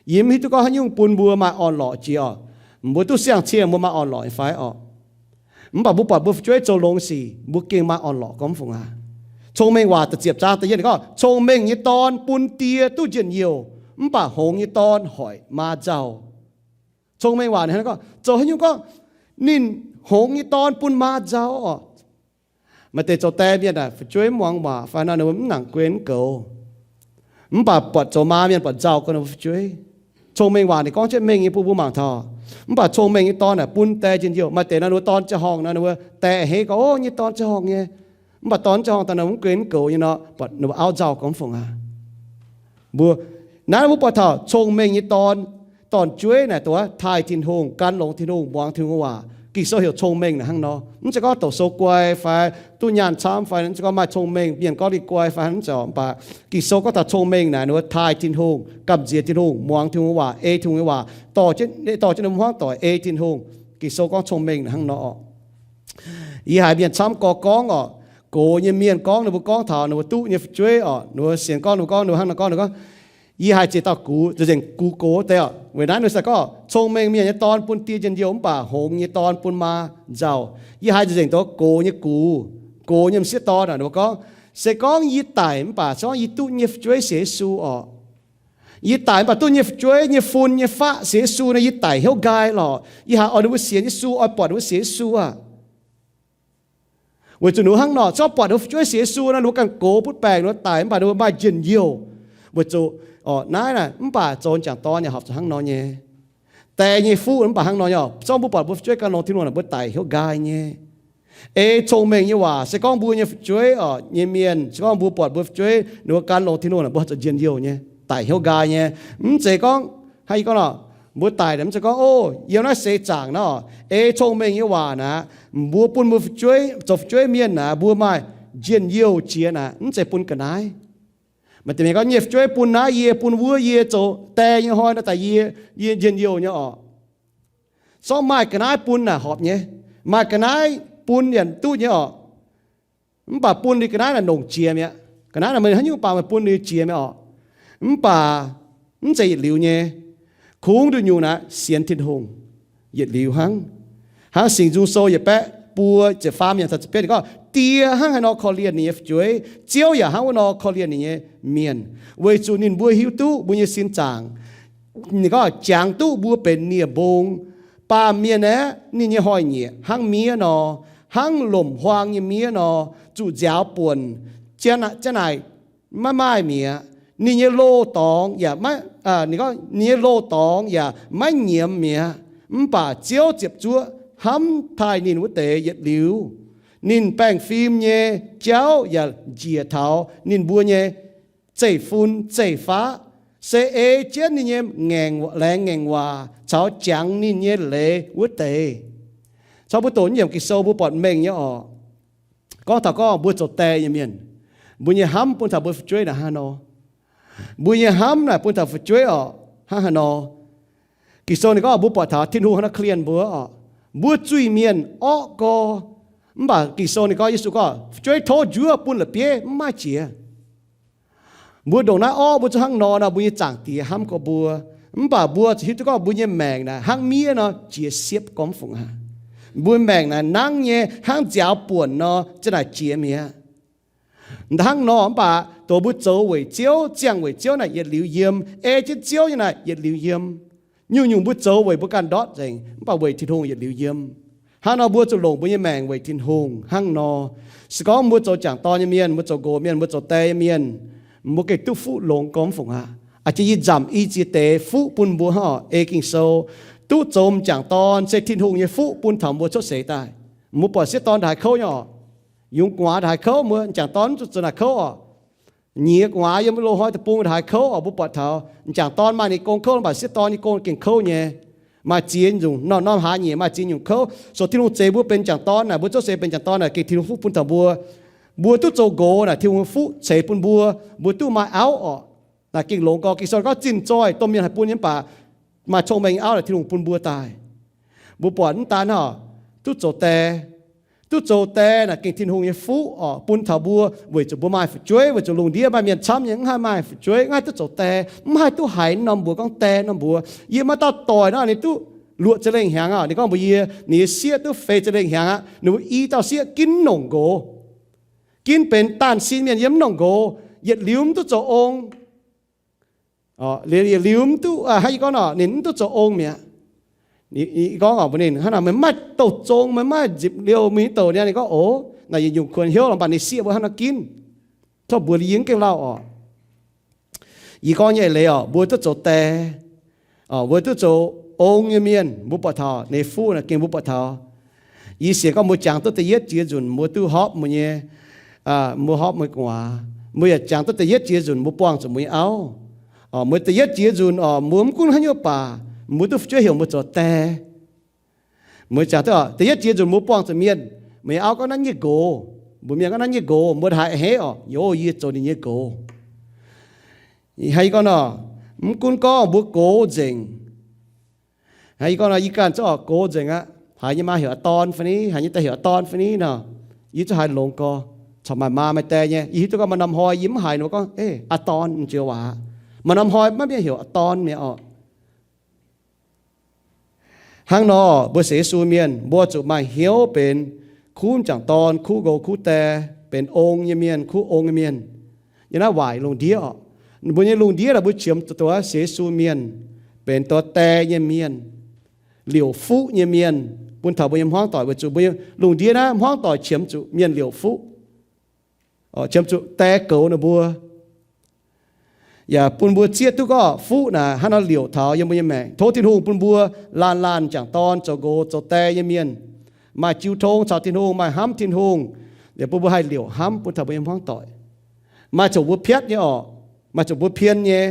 Yie mv hiuv duqv gorngv haaix nyungc bun mbuo maaih orn-lorqc jiex orqc. Mbuo duqv siang-cienh mbuo maaih orn-lorqc nyei fai orqc? Mv baac mbuo buatc mbuo fu'jueiv zoux longx sic, mbuo gengh maaih orn-lorqc gormx fungc aqv. Cong-Mengh Waac da'ziepc zaang da'yietv ninh gorngv, cong-mengh nyei dorn bun die duqv njien-youh, mv baac hngongx nyei dorn hoic maa nzauh. Cong-Mengh Waac ninh hnangv gorngv, zoux haaix nyungc gorngv ninh hngongx nyei dorn bun maa nzauh orqc. Maaih deix zoux die mienh aah, fu'jueiv mv muangx waac fai nor, ninh mbuo mv nangc guen mv goux. Mv baac buatc zoux maa mienh buatc nzauh gorngv ninh mbuo fu'jueiv. Cong-Mengh Waac ninh gorngv jienv mengh nyei bun mbuo mangc taux. Mv baac cong-mengh nyei dorn aah, bun die njien-youh. Maaih deix nor, ninh mbuo dorn ziangh horngh nor, ninh mbuo die a'hneiv gorngv, ov, nyei dorn ziangh horngh nyei. Mv baac dorn ziangh horngh daaih nor, mv guen mv goux nyei nor, buatc ninh mbuo auv nzauh gormx fungc aqv. Mbuo, naaiv mbuo buatc taux cong-mengh nyei dorn, dorn-jueiv naaic, dongh wuov taaih Tin-Hungh, gan longx Tin-Hungh, muangx Tin-Hungh waac. Ging-Sou heuc cong-mengh naaic hnangv nor. Mv zeiz gorngv doqc sou guai fai duqv nyaanh camv fai, mv zeiz gorngv maaih cong-mengh, mienh gorngv ninh guai fai hnangv nor, mv baac Ging-Sou gorngv taux cong-mengh naaic, ninh mbuo taaih Tin-Hungh, gamh nziex Tin-Hungh, muangx Tin-Hungh waac, ei Tin-Hungh nyei waac, dorh jienv, dorh jienv ninh mbuo hmuangv doic ei Tin-Hungh. Ging-Sou gorngv cong-mengh naaic hnangv nor. Yie haiz mienh camv gorx gorngv orqc, gox nyei mienh gorngv ninh mbuo gorngv taux ninh mbuo duqv nyei fu'jueiv orqc, ninh mbuo sienx gorngv ninh mbuo gorngv ninh mbuo hnangv nor gorngv, ninh gorngv, yie haaix ziex dauh gux, za'gengh gux gox deix orqc. Weic naaiv ninh se gorngv cong-mengh mienh nyei dorn bun die njien-youh, mv baac hngongx nyei dorn bun maa nzauh. Yie haiz za'gengh dongh gox nyei gux, gox nyei m'sieqv dorn aah, ninh mbuo gorngv, Se gorngv yie daic mv baac se gorngv yie duqv nyei fu'jueiv sienx Yesu orqc, yie daic mv baac duqv nyei fu'jueiv nyei fun nyei faqv sienx Yesu nor, yie daic hnyouv nqaai lorqc. Yie haiz oix ninh mbuo sienx Yesu, oix buatc ninh mbuo sienx Yesu aqv. Weic zuqc ninh mbuo hnangv nor, se gorngv buatc ninh mbuo fu'jueiv sienx Yesu nor, ninh mbuo ganh gox butv baengc, ninh mbuo daic mv baac ninh mbuo maaih njien-youh. Weic zuqc, orqc, naaiv naaic mv baac zoux m'jangc dorn yaac horpc zuqc hnangv nor nyei. Die nyei fuqv mv baac hnangv nor nyei orqc. Se gorngv mbuo buatc mbuo fu'jueiv ganh longx Tin-Hungh naaic, mbuo daic hnyouv nqaai nyei. Ei cong-mengh nyei waac, se gorngv mbuo nyei fu'jueiv orqc, nyei mienh, se gorngv mbuo buatc mbuo fu'jueiv ninh mbuo ganh longx Tin-Hungh naaic, mbuo horpc zuqc njien-youh nyei, daic hnyouv nqaai nyei. Mv zeiz gorngv, hnangv yie gorngv orqc, mbuo daic naaic mv zeiz gorngv, o, yiem naaiv seix zaangc nor, ei cong-mengh nyei waac naaic, mbuo bun mbuo fu'jueiv, zoux fu'jueiv mienh naaic, mbuo maaih njien-youh jiex naaic, mv zeiz bun ga'naaiv. Maaih deix mienh gorngv nyei fu'jueiv bun naaiv yie, bun wuov yie, zoux die nyei hnoi nor daaih yie, yie njien-youh nyei orqc. Sortv maaih ga'naaiv bun naaic horpc nyei. Maaih ga'naaiv bun yaac duqv nyei orqc. Mv baac bun liuz ga'naaiv naaic longc jiex mi'aqv. Ga'naaiv naaic meih hnangv nyungc baac meih bun liuz jiex mi'aqv orqc. Mv baac mv zeiz yietc liuz nyei. Kungx nduqc nyungc naaic sienx Tin-Hungh yietc liuz hnangv. Hnangv Singx Nzung Sou yietc baeqv buo ziepc faam yiemc taux ziepc betv ninh gorngv, Die hnangv haaix nor korv-lienh ninh nyei fu'jueiv, Ziouv yaac hnangv wuov nor korv-lienh ninh nyei mienh, weic zuqc ninh mbuo hiuv duqv mbuo nyei sin zaangc. Ninh gorngv jangx duqv mbuo benx nie-mbong. Baamh mienh aeqv, ninh nyei hnoi-nyieqc hnangv miev nor, hnangv lomc huaang nyei miev nor, zuqc nziaaux buonc, janx naaic maiv maaih mi'aqv. Ninh nyei loz-dorngx yaac maiv, ninh gorngv, ninh nyei loz-dorngx yaac maiv nyiemz mi'aqv. Mv baac Ziouv ziepc zuoqv hnamv taaih ninh wuov deix yietc liuz. Ninh baengh fim nyei jauv yaac njiec taux ninh mbuo nyei zeiv-fun zeiv-faqv, se ei jienv ninh nyei ngaengc, laengz ngaengc waac caux jangx ninh nyei leiz wuov deix. Caux mbuo doqc naaiv yiemc Ging-Sou mbuo buatc mengh nyei orqc. Gorngv taux gorngv mbuo zoux die nyei mienh, mbuo nyei hnamv bun taux mbuo fu'jueiv naaic hnangv haaix nor? Mbuo nyei hnamv naaic bun taux fu'jueiv orqc, hnangv haaix nor? Ging-Sou ninh gorngv mbuo buatc taux Tin-Hungh hnangv haaix nor korv-lienh mbuo orqc. Mbuo zuiz-mienh orqv gorx. Mv baac Ging-Sou ninh gorngv, Yesu gorngv, fu'jueiv tov njuov bun la'bieiv mv maaih jiex. Mbuo ndongc naaiv orqv mbuo zungv hnangv nor nor, mbuo nyei Zaangc Diex hnamv gorx mbuo. Mv baac mbuo ziouc hiuv duqv gorngv mbuo nyei maengc naaic hnangv miev nor jiex siepv gormx fungc aqv. Mbuo maengc naaic nangv nyei hnangv nziaaux buonc nor, za'naaic jiex mi'aqv. Hnangv nor mv baac dongh mbuo zoux weic Ziouv, ziangh weic Ziouv naaic yietc liuz yiem, ei jienv Ziouv nyei naaic yietc liuz yiem. Nyungc-nyungc mbuo zoux weic mbuo ganh ndortv nzengc, mv baac weic Tin-Hungh yietc liuz yiem. Hnangv nor mbuo zuqc longc mbuo nyei maengc weic Tin-Hungh hnangv nor. Se gorngv mbuo zoux jangc dorn nyei mienh, mbuo zoux nqox mienh, mbuo zoux die nyei mienh, mbuo gengh duqv fuqv longx gormx fungc aqv. A'jang yie nzamc i ziex deix fuqv bun mbuo hnangv orqc. Ei Ging-Sou, duqv zoux m'jangc dorn se Tin-Hungh nyei fuqv bun taux mbuo cuotv seix daaih. Mbuo buatc sieqv dorn ndaaih haaix kouv nyei orqc. Yungz gu'nguaaz ndaaih haaix kouv, mbuo m'jangc dorn mv zuqc zoux naaic kouv orqc. Nyiex gu'nguaaz yiem loz-hnoi deic-bung ndaaih haaix kouv orqc. Mbuo buatc taux m'jangc dorn maaih ninh gong kouv, mv baac sieqv dorn nyei gong gengh kouv nyei. Maaih ziex nyungc, norm-norm hlaax nyieqc maaih ziex nyungc kouv. So Tin-Hungh zeix mbuo benx m'jangc dorn naaic, mbuo cuotv seix benx m'jangc dorn naaic gengh Tin-Hungh fuqv bun taux mbuo. Mbuo duqv zoux nqox naaic, Tin-Hungh fuqv ceix bun mbuo, mbuo duqv maaih auv orqc. Naaic gengh longx gorx. Ging-Sou gorngv zinh zoih domh mienh haih bun nyei, mv baac maaih cong-mengh nyei auv naaic Tin-Hungh bun mbuo daaih. Mbuo buatc mv daan hnangv, duqv zoux die, duqv zoux die naaic gengh Tin-Hungh nyei fuqv orqc, bun taux mbuo weic zuqc mbuo maaih fu'jueiv, weic zuqc lungh ndiev maaih mienh camv nyei mv haih maaih fu'jueiv, mv haih duqv zoux die, mv haih duqv haiz norm mbuox gorngv die norm mbuox. Yie maiv dauh doic nor, ninh duqv luoqc za'lengh hnyangx orqc. Ninh gorngv mbuox yie, ninh nyei sieqv duqv feix za'lengh hnyangx aqv. Ninh mbuo i dauh sieqv ginv nongc nqox, ginv benx daanh sin mienh yiem mv nongc nqox, yietc liuz mv duqv zoux ong. Yietc liuz mv duqv, hnangv yie gorngv nor, ninh mv duqv zoux ong mi'aqv. Yie gorngv orqc mbuox ninh, hnangv naaic meih maiv douh zong, meih maiv nzipc liouh mingh douc niaa. Ninh gorngv, oc, naaic yietc nyungc kuonx hnyouv lorqc, mv baac ninh sieqv mbuo hnangv nor ginv. Tov mbuox yie mv gengh lauh orqc. Yie gorngv nyei eix leiz orqc, mbuo duqv zoux die, mbuo duqv zoux ong nyei mienh, mbuo buatc taux ninh fuqv naaic gengh mbuo buatc taux. Yie sienx gorngv mbuo jangx duqv da'yietv jiex nzunc mbuo duqv hopv mbuo nyei, mbuo hopv mbuo gu'nguaaz. Mbuo yaac jangx duqv da'yietv jiex nzunc mbuo buangh zuqc mbuo nyei auv. Mbuo da'yietv jiex nzunc orqc, mbuo mv gunv haaix nyungc baac mbuo duqv fu'jueiv heuc mbuo zoux die. Mbuo jangx duqv da'yietv jiex nzunc mbuo buangh zuqc mienh, meih nyei auv gorngv naaiv nyei nqox, mbuox mienh gorngv naaiv nyei nqox, mbuo haiz a'hneiv orqc, yie zoux ninh nyei nqox. Hnangv yie gorngv nor, mv gunv gorngv mbuo gox nzengc, hnangv yie gorngv nor, yie ganh zungv orqc gox nzengc aqv. Haiz nyei maa heuc aa dorn fai ni, haiz nyei die heuc aa dorn fai ni nor, yie zungv haiz longx gorx. Corc maaih maa maaih die nyei, yie hiuv duqv gorngv maaih norm hnoi yie mv haiz ninh mbuo gorngv, aa dorn, m'njoux waac. Maaih norm hnoi maiv mienh heuc aa dorn mi'aqv orqc. Hnangv nor, mbuo sienx Yesu mienh mbuo zuqc maaih hnyouv benx kuv m'jangc dorn, kuv nqox, kuv die. benx ong nyei mienh, kuv ong nyei mienh. Yiem naaiv waaic lungh ndiev oc, mbuo nyei lungh ndiev naaic mbuo qiemx zuqc sienx Yesu mienh benx dorh die nyei mienh, liouc fuqv nyei mienh, bun taux mbuo nyei hmuangv doic. Weic zuqc mbuo nyei lungh ndiev naaiv hmuangv doic qiemx zuqc mienh liouc fuqv, qiemx zuqc die goux ninh mbuo. Yaac bun mbuo zieqv duqv gorngv fuqv naaic hnangv nor liouc taux yiem mbuo nyei maengc. Tov Tin-Hungh bun mbuo laanh laanh m'jangc dorn zoux nqox zoux die nyei mienh, maaih jiu tong caux Tin-Hungh, maaih hnamv Tin-Hungh, yaac bun mbuo haih liouc hnamv bun taux mbuo nyei hmuangv doic. Maaih ziouc mbuo piatv nyei oc, maaih ziouc mbuo pien nyei,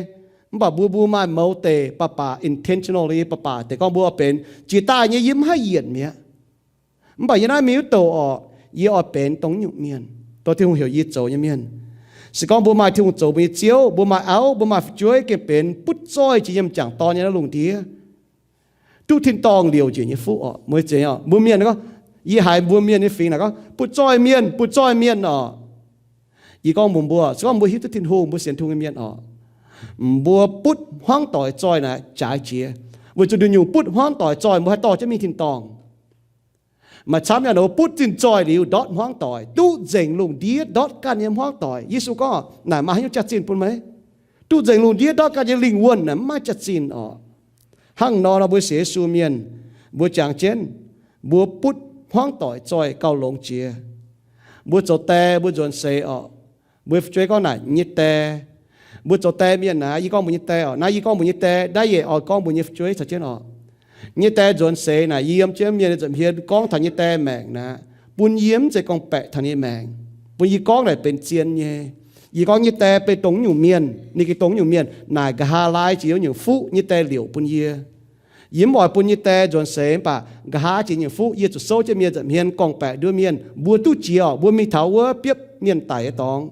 mv baac mbuo, mbuo maaih mouz deic baac baac, intentionally baac baac, deix gorngv mbuo oix benx jiex daaih nyei, yie mv haih yienc mi'aqv. Mv baac yie naaiv mingh wuov douc oc, yie oix benx dongh nyungc mienh, dongh Tin-Hungh heuc yie zoux nyei mienh. Se gorngv mbuo maaih Tin-Hungh zoux mbuo nyei Ziouv, mbuo maaih auv, mbuo maaih fu'jueiv, gengh benx butv zoih jiex yiem m'jangc dorn nyei naaiv lungh ndiev, duqv tin-dorngh liouc njiec nyei fuqv oc. Mbuo mienh gorngv, yie haiz mbuo mienh nyei fingx naaic gorngv, butv zoih mienh, butv zoih mienh oc. Yie gorngv mbuox mbuo, se gorngv mbuo hiuv duqv Tin-Hungh, mbuo sienx Tin-Hungh nyei mienh oc, mbuo butv hmuangv doic zoih naaic jaaix jiex, weic zuqc nduqc nyungc butv hmuangv doic zoih mbuo haih dorh jienv mingh tin-dorngh. Maaih camv nyei, butv zinh zoih liuz ndortv hmuangv doic, duqv nzengc lungh ndiev ndortv ganh nyei hmuangv doic. Yesu gorngv naaic maaih haaix nyungc jaax-zinh bun meih? Duqv nzengc lungh ndiev ndortv ganh nyei lingh wuonh naaic mv maaih jaax-zinh oc. Hnangv nor nor mbuo sienx Yesu mienh, mbuo jangx jienv, mbuo butv hmuangv doic zoih gauh longx jiex. Mbuo zoux die mbuo nzuonx seix oc. Mbuo fu'jueiv gorngv naaic nyei die, mbuo zoux die mienh naaic, yie gorngv mbuo nyei die oc, naaiv yie gorngv mbuo nyei die, naaiv yie oix gorngv mbuo nyei fu'jueiv caux jienv oc. Nyei die nzuonx seix naaic, yie yiem jienv mienh nyei nza'hmien gorngv taux nyei die maengc naaic, bun yie mv zeiz gorngv-baeqc taux ninh nyei maengc, bun yie gorngv naaic benx zien nyei. Yie gorngv nyei die benx dongh nyungc mienh, ninh gengh dongh nyungc mienh naaic, nqa'haav laai jiex wuov nyungc fuqv nyei die liouc bun yie. Yie mv oix bun nyei die nzuonx seix, mv baac nqa'haav jiex nyungc fuqv yie zuqc souv jienv mienh nza'hmien gorngv-baeqc nduov mienh, mbuo duqv jiex oc, mbuo mingh taux wuov biopv mienh daic nyei dorngx.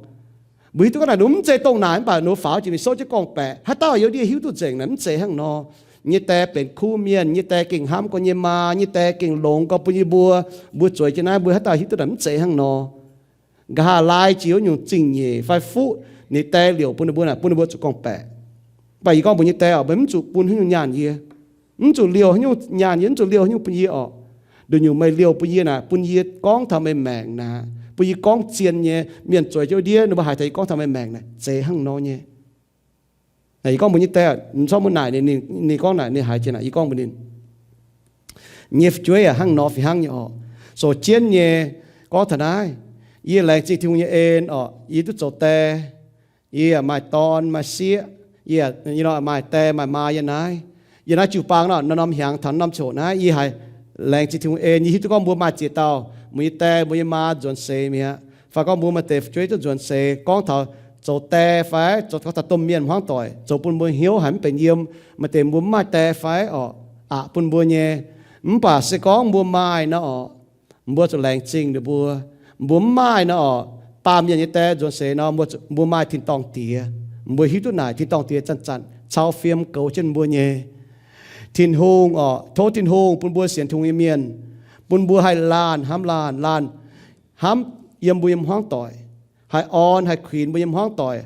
Mbuo hiuv duqv gorngv naaic ninh mv zeiz dongh naaic, mv baac ninh faaux jiex mingh souv jienv gorngv-baeqc. Haaix dauh youz ndie hiuv duqv nzengc naaic mv zeiz hnangv nor. Nyei die benx kuv mienh, nyei die gengh hnamv gorx nyei maa, nyei die gengh longx gorx bun yie mbuo. Mbuo zueiz jienv naaiv, mbuo haaix dauh hiuv duqv naaic mv zeiz hnangv nor. Nqa'haav laai jiex wuov nyungc zingh nyeic fai fuqv ninh die liouc bun ninh mbuo naaic, bun ninh mbuo zuqc gorngv-baeqc. Mv baac yie gorngv mbuox nyei die oc, meih mv zuqc bun haaix nyungc nyaanh yie. Mv zuqc liouh haaix nyungc nyaanh yie, mv zuqc liouh haaix nyungc bun yie oc. Nduqc nyungc meih liouh bun yie naaic, bun yie gorngv taux meih maengc naaic, bun yie gorngv zien nyei, mienh zueiz jienv ndiev ninh mbuo haiz taux yie gorngv taux meih maengc naaic, zeiz hnangv nor nyei. Yie gorngv mbuox nyei die, mv corc mbuo naaic ninh, ninh gorngv naaic ninh haiz jiex naaic, yie gorngv mbuox ninh, nyei fu'jueiv yaac hnangv nor fih hnangv nyei oc. Sou jienv nyei gorngv taux naaiv, yie laengz zingh Tin-Hungh nyei en oc, yie duqv zoux die, yie yaac maaih dorn maaih sieqv, yie maaih die maaih maa yiem naaiv. Yiem naaiv jiu-baang nor, norm-norm hnyangx taux norm ziangh hoc naaiv, yie haiz laengz zingh Tin-Hungh en, yie hiuv duqv gorngv mbuo maaih ziex dauh, mbuo nyei die mbuo nyei maa nzuonx seix mi'aqv, fai gorngv mbuo maaih deix fu'jueiv duqv nzuonx seix, gorngv taux zoux die fai zoux, gorngv taux domh mienh hmuangv doic, zoux bun mbuo hnyouv haiz mv benx yiem. Maaih deix mbuo mv maaih die fai oc, aqc bun mbuo nyei. Mv baac se gorngv mbuo maaih nor oc, mbuo zuqc laengz zingh ninh mbuo. Mbuo mv maaih nor oc, baamh mienh nyei die nzuonx seix nor, mbuo maaih tin-dorngh Diex. Mbuo hiuv duqv naaic tin-dorngh Diex zanc-zanc cau fiem goux jienv mbuo nyei. Tin-Hungh oc, tov Tin-Hungh bun mbuo sienx Tin-Hungh nyei mienh, bun mbuo haih laanh hnamv laanh, laanh hnamv yiem mbuo nyei hmuangv doic, haih orn haih kuinx mbuo nyei hmuangv doic.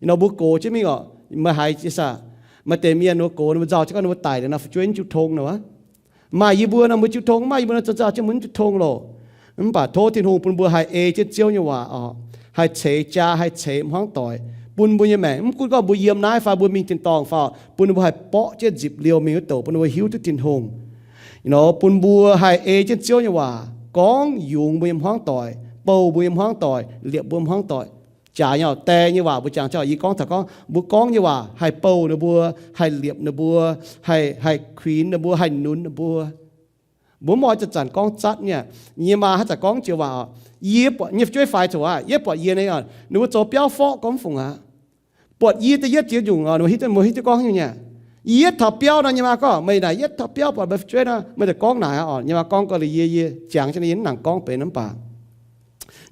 Nor mbuo gox jienv mingh oc, meih haiz jiex saah? Maaih deix mienh ninh mbuo gox, ninh mbuo nzauh jienv gorngv ninh mbuo daic liuz nor fu'jueiv mv jiu tong nor. Maaih yie mbuo nor mbuo jiu tong, maaih yie mbuo nor nzauh jienv mbuo mv jiu tong loh. Mv baac tov Tin-Hungh bun mbuo haih ei jienv Ziouv nyei waac oc, haih ceix jaa, haih ceix hmuangv doic, bun mbuo nyei maengc. Mv gunv gorngv mbuo yiem naaiv fai mbuo mingh tin-dorngh fai, bun mbuo haih borqv jienv nzipc liouh mingh wuov douc, bun mbuo hiuv duqv Tin-Hungh. Nor bun mbuo haih ei jienv Ziouv nyei waac, gorngv yungz mbuo nyei hmuangv doic, bouh mbuo nyei hmuangv doic, liepc mbuo hmuangv doic. Jaax nyei oc, die nyei waac mbuo jangx jauv, yie gorngv taux gorngv mbuo gorngv nyei waac haih bouh ninh mbuo, haih liepc ninh mbuo, haih, haih kuinx ninh mbuo, haih nunz ninh mbuo. Mbuo mv oix zanc-zanc gorngv zatv nyei. Nyei maa haaix zanc gorngv jiex waac oc, yie buatc nyei fu'jueiv faix zoqc aqv, yie buatc yie nyei oc, ninh mbuo zoux biauv forqv gorngv mv fungc aqv. Buatc yie da'yietv ziex nyungc oc, ninh mbuo hiuv duqv gorngv nyungc nyei. Yie yietv taux biauv nor, nyei maa gorngv, meih naaic yietv taux biauv buatc meih fu'jueiv nor, meih daaih gorngv naaic oc. Nyei maa gorngv gau liuz yie, yie jangx jienv nor yie mv nangc gorngv benx mv baac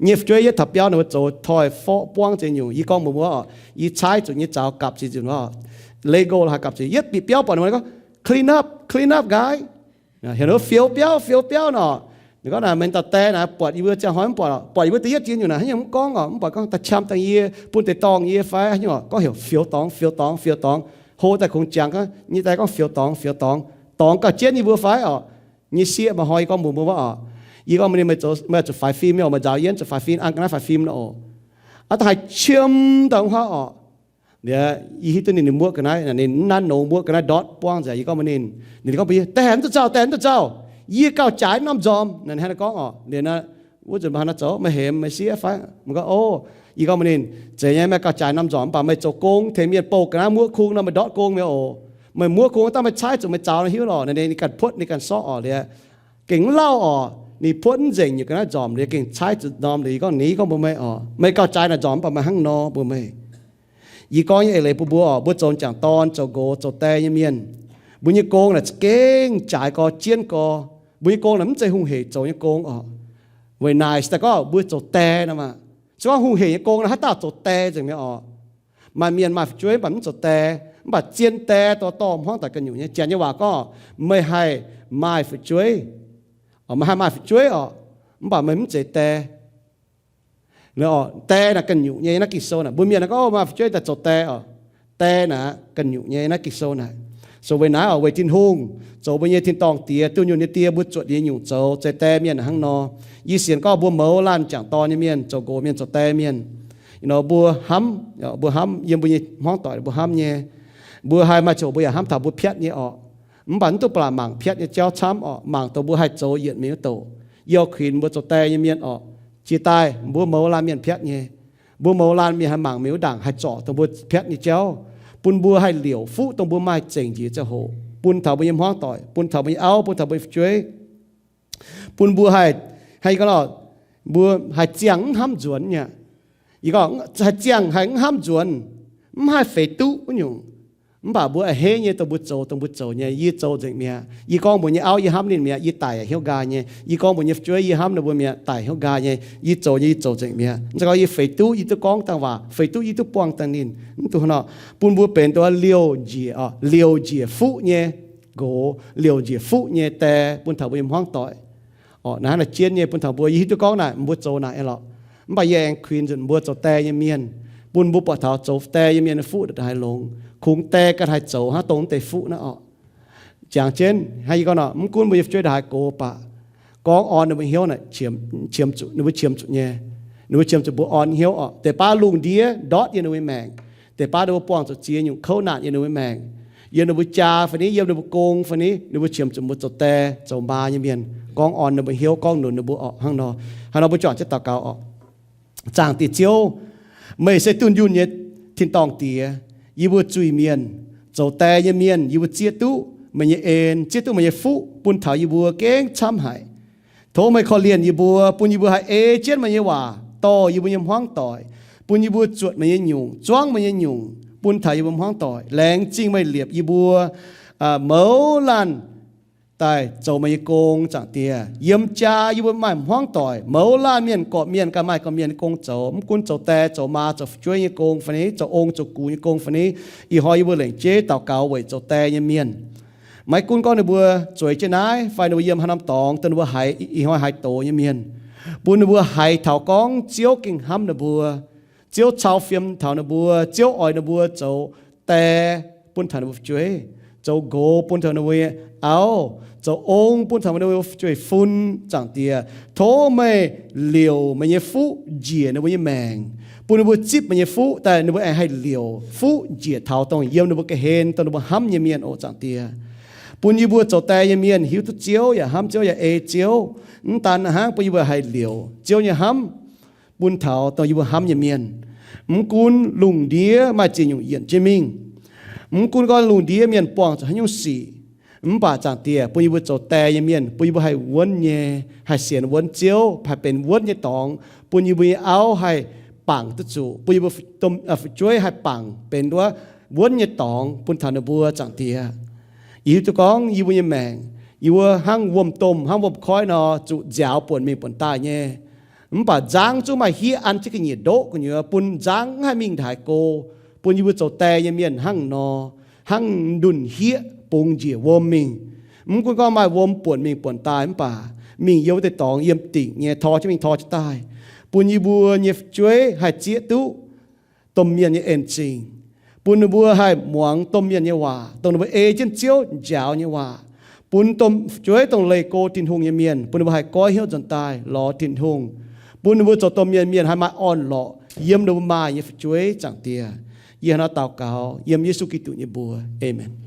nyei fu'jueiv yietv taux biauv ninh mbuo zoux toi forqv buangv ziex nyungc. Yie gorngv mbuox mbuo oc, yie caaiv zuqc nyei zaux gapv ziex nzunc oc, Lego haaix gapv ziex, yietv bieqc biauv buatc ninh mbuo gorngv, clean up, clean up, guys. Heuc ninh mbuo fioux biauv, fioux biauv nor. Ninh gorngv naaic, meih dauh die naaic buatc yie mbuo ziangh hnoi mv buatc, buatc yie mbuo da'yietv ziex nyungc naaic haaix nyungc mv gorngv oc, mv buatc gorngv daaih qam dangh yie, bun deix dorngh yie fai haaix nyungc oc, gorngv heuc fioux dorngx, fioux dorngx, fioux dorngx. Hlo daaih kungx jangx, nyei die gorngv fioux dorngx, fioux dorngx, dorngx gauh jienv yie mbuo fai oc. Nyei sieqv maaih hnoi yie gorngv mbuox mbuo oc, Yie gorngv mbuox ninh, meih zuqc faix fim nyei oc, meih nzaaux yie zuqc faix fim, an ga'naaiv faix fim nor oc. Aav dangh haaix qiemx dauh wuov haav oc. Liuz yie hiuv duqv ninh, ninh muoqv ga'naaiv, ninh mv nanv nongx muoqv ga'naaiv ndortv buangv nzengc. Yie gorngv mbuox ninh, ninh gorngv mbuox yie, Daaih mv zuqc nzauh, daaih mv zuqc nzauh. Yie gauh jaaix norm nzormc. Naaiv ninh hnangv naaiv gorngv oc. Liuz wuov nzunc mbuo hnangv naaiv zoux, Meih hemx meih sieqv fai? Mv gorngv, O, yie gorngv mbuox ninh, Zeiz nyei, meih gauh jaaix norm nzormc mv baac meih zoux gong tengx mienh bouh ga'naaiv muoqv kung nor, meih ndortv gong mi'aqv oc. Meih muoqv kung daaih meih caaiv zuqc meih zaux nor hiuv lorqc. Naaiv ninh ganh puotv ninh ganh sorqv oc. Liuz gengh mv lauh oc. Ninh puotv mv nzengc nyei ga'naaiv nzormc liuz gengh caaiv zuqc norm liuz yie gorngv, Ninh gorngv mbuox meih oc, meih gauh jaaix naaic nzormc mv baac meih hnangv nor mbuox meih. Yie gorngv nyei eix leiz bun mbuo oc, mbuo zoux m'jangc dorn, zoux nqox, zoux die nyei mienh, mbuo nyei gong naaic za'gengh jaaix gorx, jienv gorx. Mbuo nyei gong naaic mv zeiz hungh hec zoux nyei gong oc. Weic naaic se daaih gorngv mbuo zoux die nor maah. Se gorngv hungh hec nyei gong naaic haaix dauh zoux die nzengc mi'aqv oc. Maaih mienh maaih fu'jueiv mv baac mv zoux die, mv baac zien die dorh dorh hmuangv doic ganh nyungc nyei. Janx nyei waac gorngv, Meih haih maaih fu'jueiv, meih haih maaih fu'jueiv oc, mv baac meih mv zeiz die. Die naaic ganh nyungc nyei naaiv Ging-Sou naaic. Mbuo mienh naaiv gorngv maaih fu'jueiv daaih zoux die oc. Die naaic ganh nyungc nyei naaiv Ging-Sou naaic. So weic naaiv oc, weic Tin-Hungh zoux mbuo nyei tin-dorngh Diex, dunh yunh nyei Die, mbuo zuotc ninh nyei nyungc zoux, zeiz die mienh hnangv nor. Yie sienx gorngv mbuo mouz laanh m'jangc dorn nyei mienh, zoux nqox mienh, zoux die mienh, nor mbuo hnamv, mbuo hnamv yiem mbuo nyei hmuangv doic mbuo hnamv nyei. Mbuo haih maaih ziangh hoc mbuo yaac hnamv taux mbuo piatv nyei oc. Mv baac mv duqv ba'laqc mangc piatv nyei jauv camv oc, mangc dongh mbuo haih zoux yietc mingh wuov doqc. Yie kuinx mbuo zoux die nyei mienh oc, jiex daaih mbuo mouz laanh mienh piatv nyei. Mbuo mouz laanh mienh haih mangc mingh wuov ndaangc haih zorc dongh mbuo piatv nyei jauv, bun mbuo haih liouc fuqv dongh mbuo maaih zengc njiec ziangh hoc, bun taux mbuo nyei hmuangv doic, bun taux mbuo nyei auv, bun taux mbuo nyei fu'jueiv, bun mbuo haih, haih gorngv, mbuo haih ziangh mv hnamv nzuonx nyei. Yie gorngv haih ziangh haih mv hnamv nzuonx, mv haih feix duqv wuov nyungc. Mv baac mbuo a'hneiv nyei dongh mbuo zoux, dongh mbuo zoux nyei, yie zoux nzengc mi'aqv. Yie gorngv mbuox nyei auv yie hnamv ninh mi'aqv, yie daic yaac hnyouv nqaai nyei. Yie gorngv mbuox nyei fu'jueiv yie hnamv ninh mbuo mi'aqv, daic hnyouv nqaai nyei. Yie zoux nyei, yie zoux nzengc mi'aqv. Mv zeiz gorngv yie feix duqv, yie duqv gorngv dangh waac, feix duqv yie duqv buangh dangh ninh. Mv dungx hnangv nor. Bun mbuo benx dongh liouh njiec, liouh njiec fuqv nyei nqox, liouh njiec fuqv nyei die bun taux mbuo nyei hmuangv doic. Orqc, naaiv hnangv naaic jienv nyei bun taux mbuo. Yie hiuv duqv gorngv naaic mbuo zoux naaic nyei lorqc. Mv baac yie aengx kuinx nzunc mbuo zoux die nyei mienh, bun mbuo buatc taux zoux die nyei mienh nyei fuqv ndongc haaix longx, kungx die ganh haih zoux hnangv dongh deix fuqv naaiv orqc. Jangx jienv hnangv yie gorngv nor, mv gunv mbuo nyei fu'jueiv ndongc haaix gox baac, gorngv orn ninh mbuo hnyouv naaic, qiemx zuqc, ninh mbuo qiemx zuqc nyei. Ninh mbuo qiemx zuqc mbuo orn hnyouv orqc. Deix baav lungh ndiev ndortv yiem ninh mbuo maengc. Deix baav ninh mbuo buangh zuqc ziex nyungc kouv naanc yiem ninh mbuo maengc, yiem ninh mbuo jaa fai ni, yiem ninh mbuo gong fai ni, ninh mbuo qiemx zuqc mbuo zoux die zoux maa nyei mienh gorngv orn ninh mbuo hnyouv, gorngv nunc ninh mbuo orqc. Hnangv nor, hnangv nor mbuo juangc jienv daux gaux orqc. Zaangc Diex Ziouv, meih se dunh yunh nyei tin-dorngh Diex. Yie mbuo zuiz-mienh, zoux die nyei mienh, yie mbuo zieqv duqv meih nyei en, zieqv duqv meih nyei fuqv bun taux yie mbuo gengh camv haic. Tov meih korv-lienh yie mbuo, bun yie mbuo haih ei jienv meih nyei waac dorh yie mbuo nyei hmuangv doic, bun yie mbuo zuotc meih nyei nyungc, zuangv meih nyei nyungc bun taux yie mbuo hmuangv doic. Laengz zingh meih liepc yie mbuo mouz laanh daaih zoux meih nyei gong, Zaangc Diex. Yiem jaa yie mbuo maaih hmuangv doic, mouz laanh mienh gorqv-mienh ganh maaih gorqv-mienh nyei gong zoux. Mv gunv zoux die, zoux maa, zoux fu'jueiv nyei gong fai ni, zoux ong zoux gux nyei gong fai ni, ih hnoi yie mbuo lengc jeiv daux gaux weic zoux die nyei mienh. Maiv gunv gorngv ninh mbuo zueiz jienv naaiv fai ninh mbuo yiem haaix norm dorngx, dongh ninh mbuo haiz, ih hnoi haiz doz nyei mienh, bun ninh mbuo haiz taux gorngv Ziouv gengh hnamv ninh mbuo. Ziouv cau fiem taux ninh mbuo. Ziouv oix ninh mbuo zoux die bun taux ninh mbuo fu'jueiv, zoux nqox bun taux ninh mbuo nyei auv, zoux ong bun taux ninh mbuo fu'jueiv-fun, Zaangc Diex. Tov meih liouc meih nyei fuqv njiec ninh mbuo nyei maengc, bun ninh mbuo zipv meih nyei fuqv daaih, ninh mbuo aengx haih liouc fuqv njiec taux dongh yiem ninh mbuo ga'hlen, dongh ninh mbuo hnamv nyei mienh oc, Zaangc Diex. Bun yie mbuo zoux die nyei mienh hiuv duqv Ziouv yaac hnamv Ziouv yaac ei Ziouv. Mv daan hnangv, bun yie mbuo haih liouc Ziouv nyei hnamv bun taux dongh yie mbuo hnamv nyei mienh. Mv gunv lungh ndiev maaih ziex nyungc yienc jienv mingh, mv gunv gorngv lungh ndiev mienh buangh zuqc haaix nyungc sic, mv baac Zaangc Diex, bun yie mbuo zoux die nyei mienh, bun yie mbuo haih wuonv nyei, haih sienx wuonv Ziouv, haih benx wuonv nyei dorngx, bun yie mbuo nyei auv haih bangc duqv zuqc, bun yie mbuo fu'jueiv haih bangc benx wuov wuonv nyei dorngx bun taux ninh mbuo, Zaangc Diex. Yie hiuv duqv gorngv yie mbuo nyei maengc, yie mbuo hnangv wuom-domh, hnangv wuom-koiv nor, zuqc nziaaux buonc mingh buonc daaih nyei. Mv baac nzangv zungv maaih hieqv an jienv ga'nyiec ndoqv gu'nyuoz, bun nzangv mv haih mingh ndaaix go, bun yie mbuo zoux die nyei mienh hnangv nor, hnangv ndunh hieqv bungx njiec wuom mingh. Mv gunv gorngv maaih wuom buonc mingh buonc daaih mv baac mingh yiem wuov deix dorngx yiem dingc nyei, tor jienv mingh tor jienv daaih, bun yie mbuo nyei fu'jueiv haih zieqv duqv domh mienh nyei en-zingh, bun ninh mbuo haih muangx domh mienh nyei waac, dongh ninh mbuo ei jienv Ziouv njaaux nyei waac, bun domh fu'jueiv dongh leih go Tin-Hungh nyei mienh, bun ninh mbuo haih goiv hnyouv nzuonx daaih lorz Tin-Hungh, bun ninh mbuo zoux domh mienh, mienh haih maaih orn-lorqc yiem ninh mbuo maah nyei fu'jueiv, Zaangc Diex. Yie hnangv naaiv daux gaux yiem Yesu Giduc nyei mbuox. Aamen.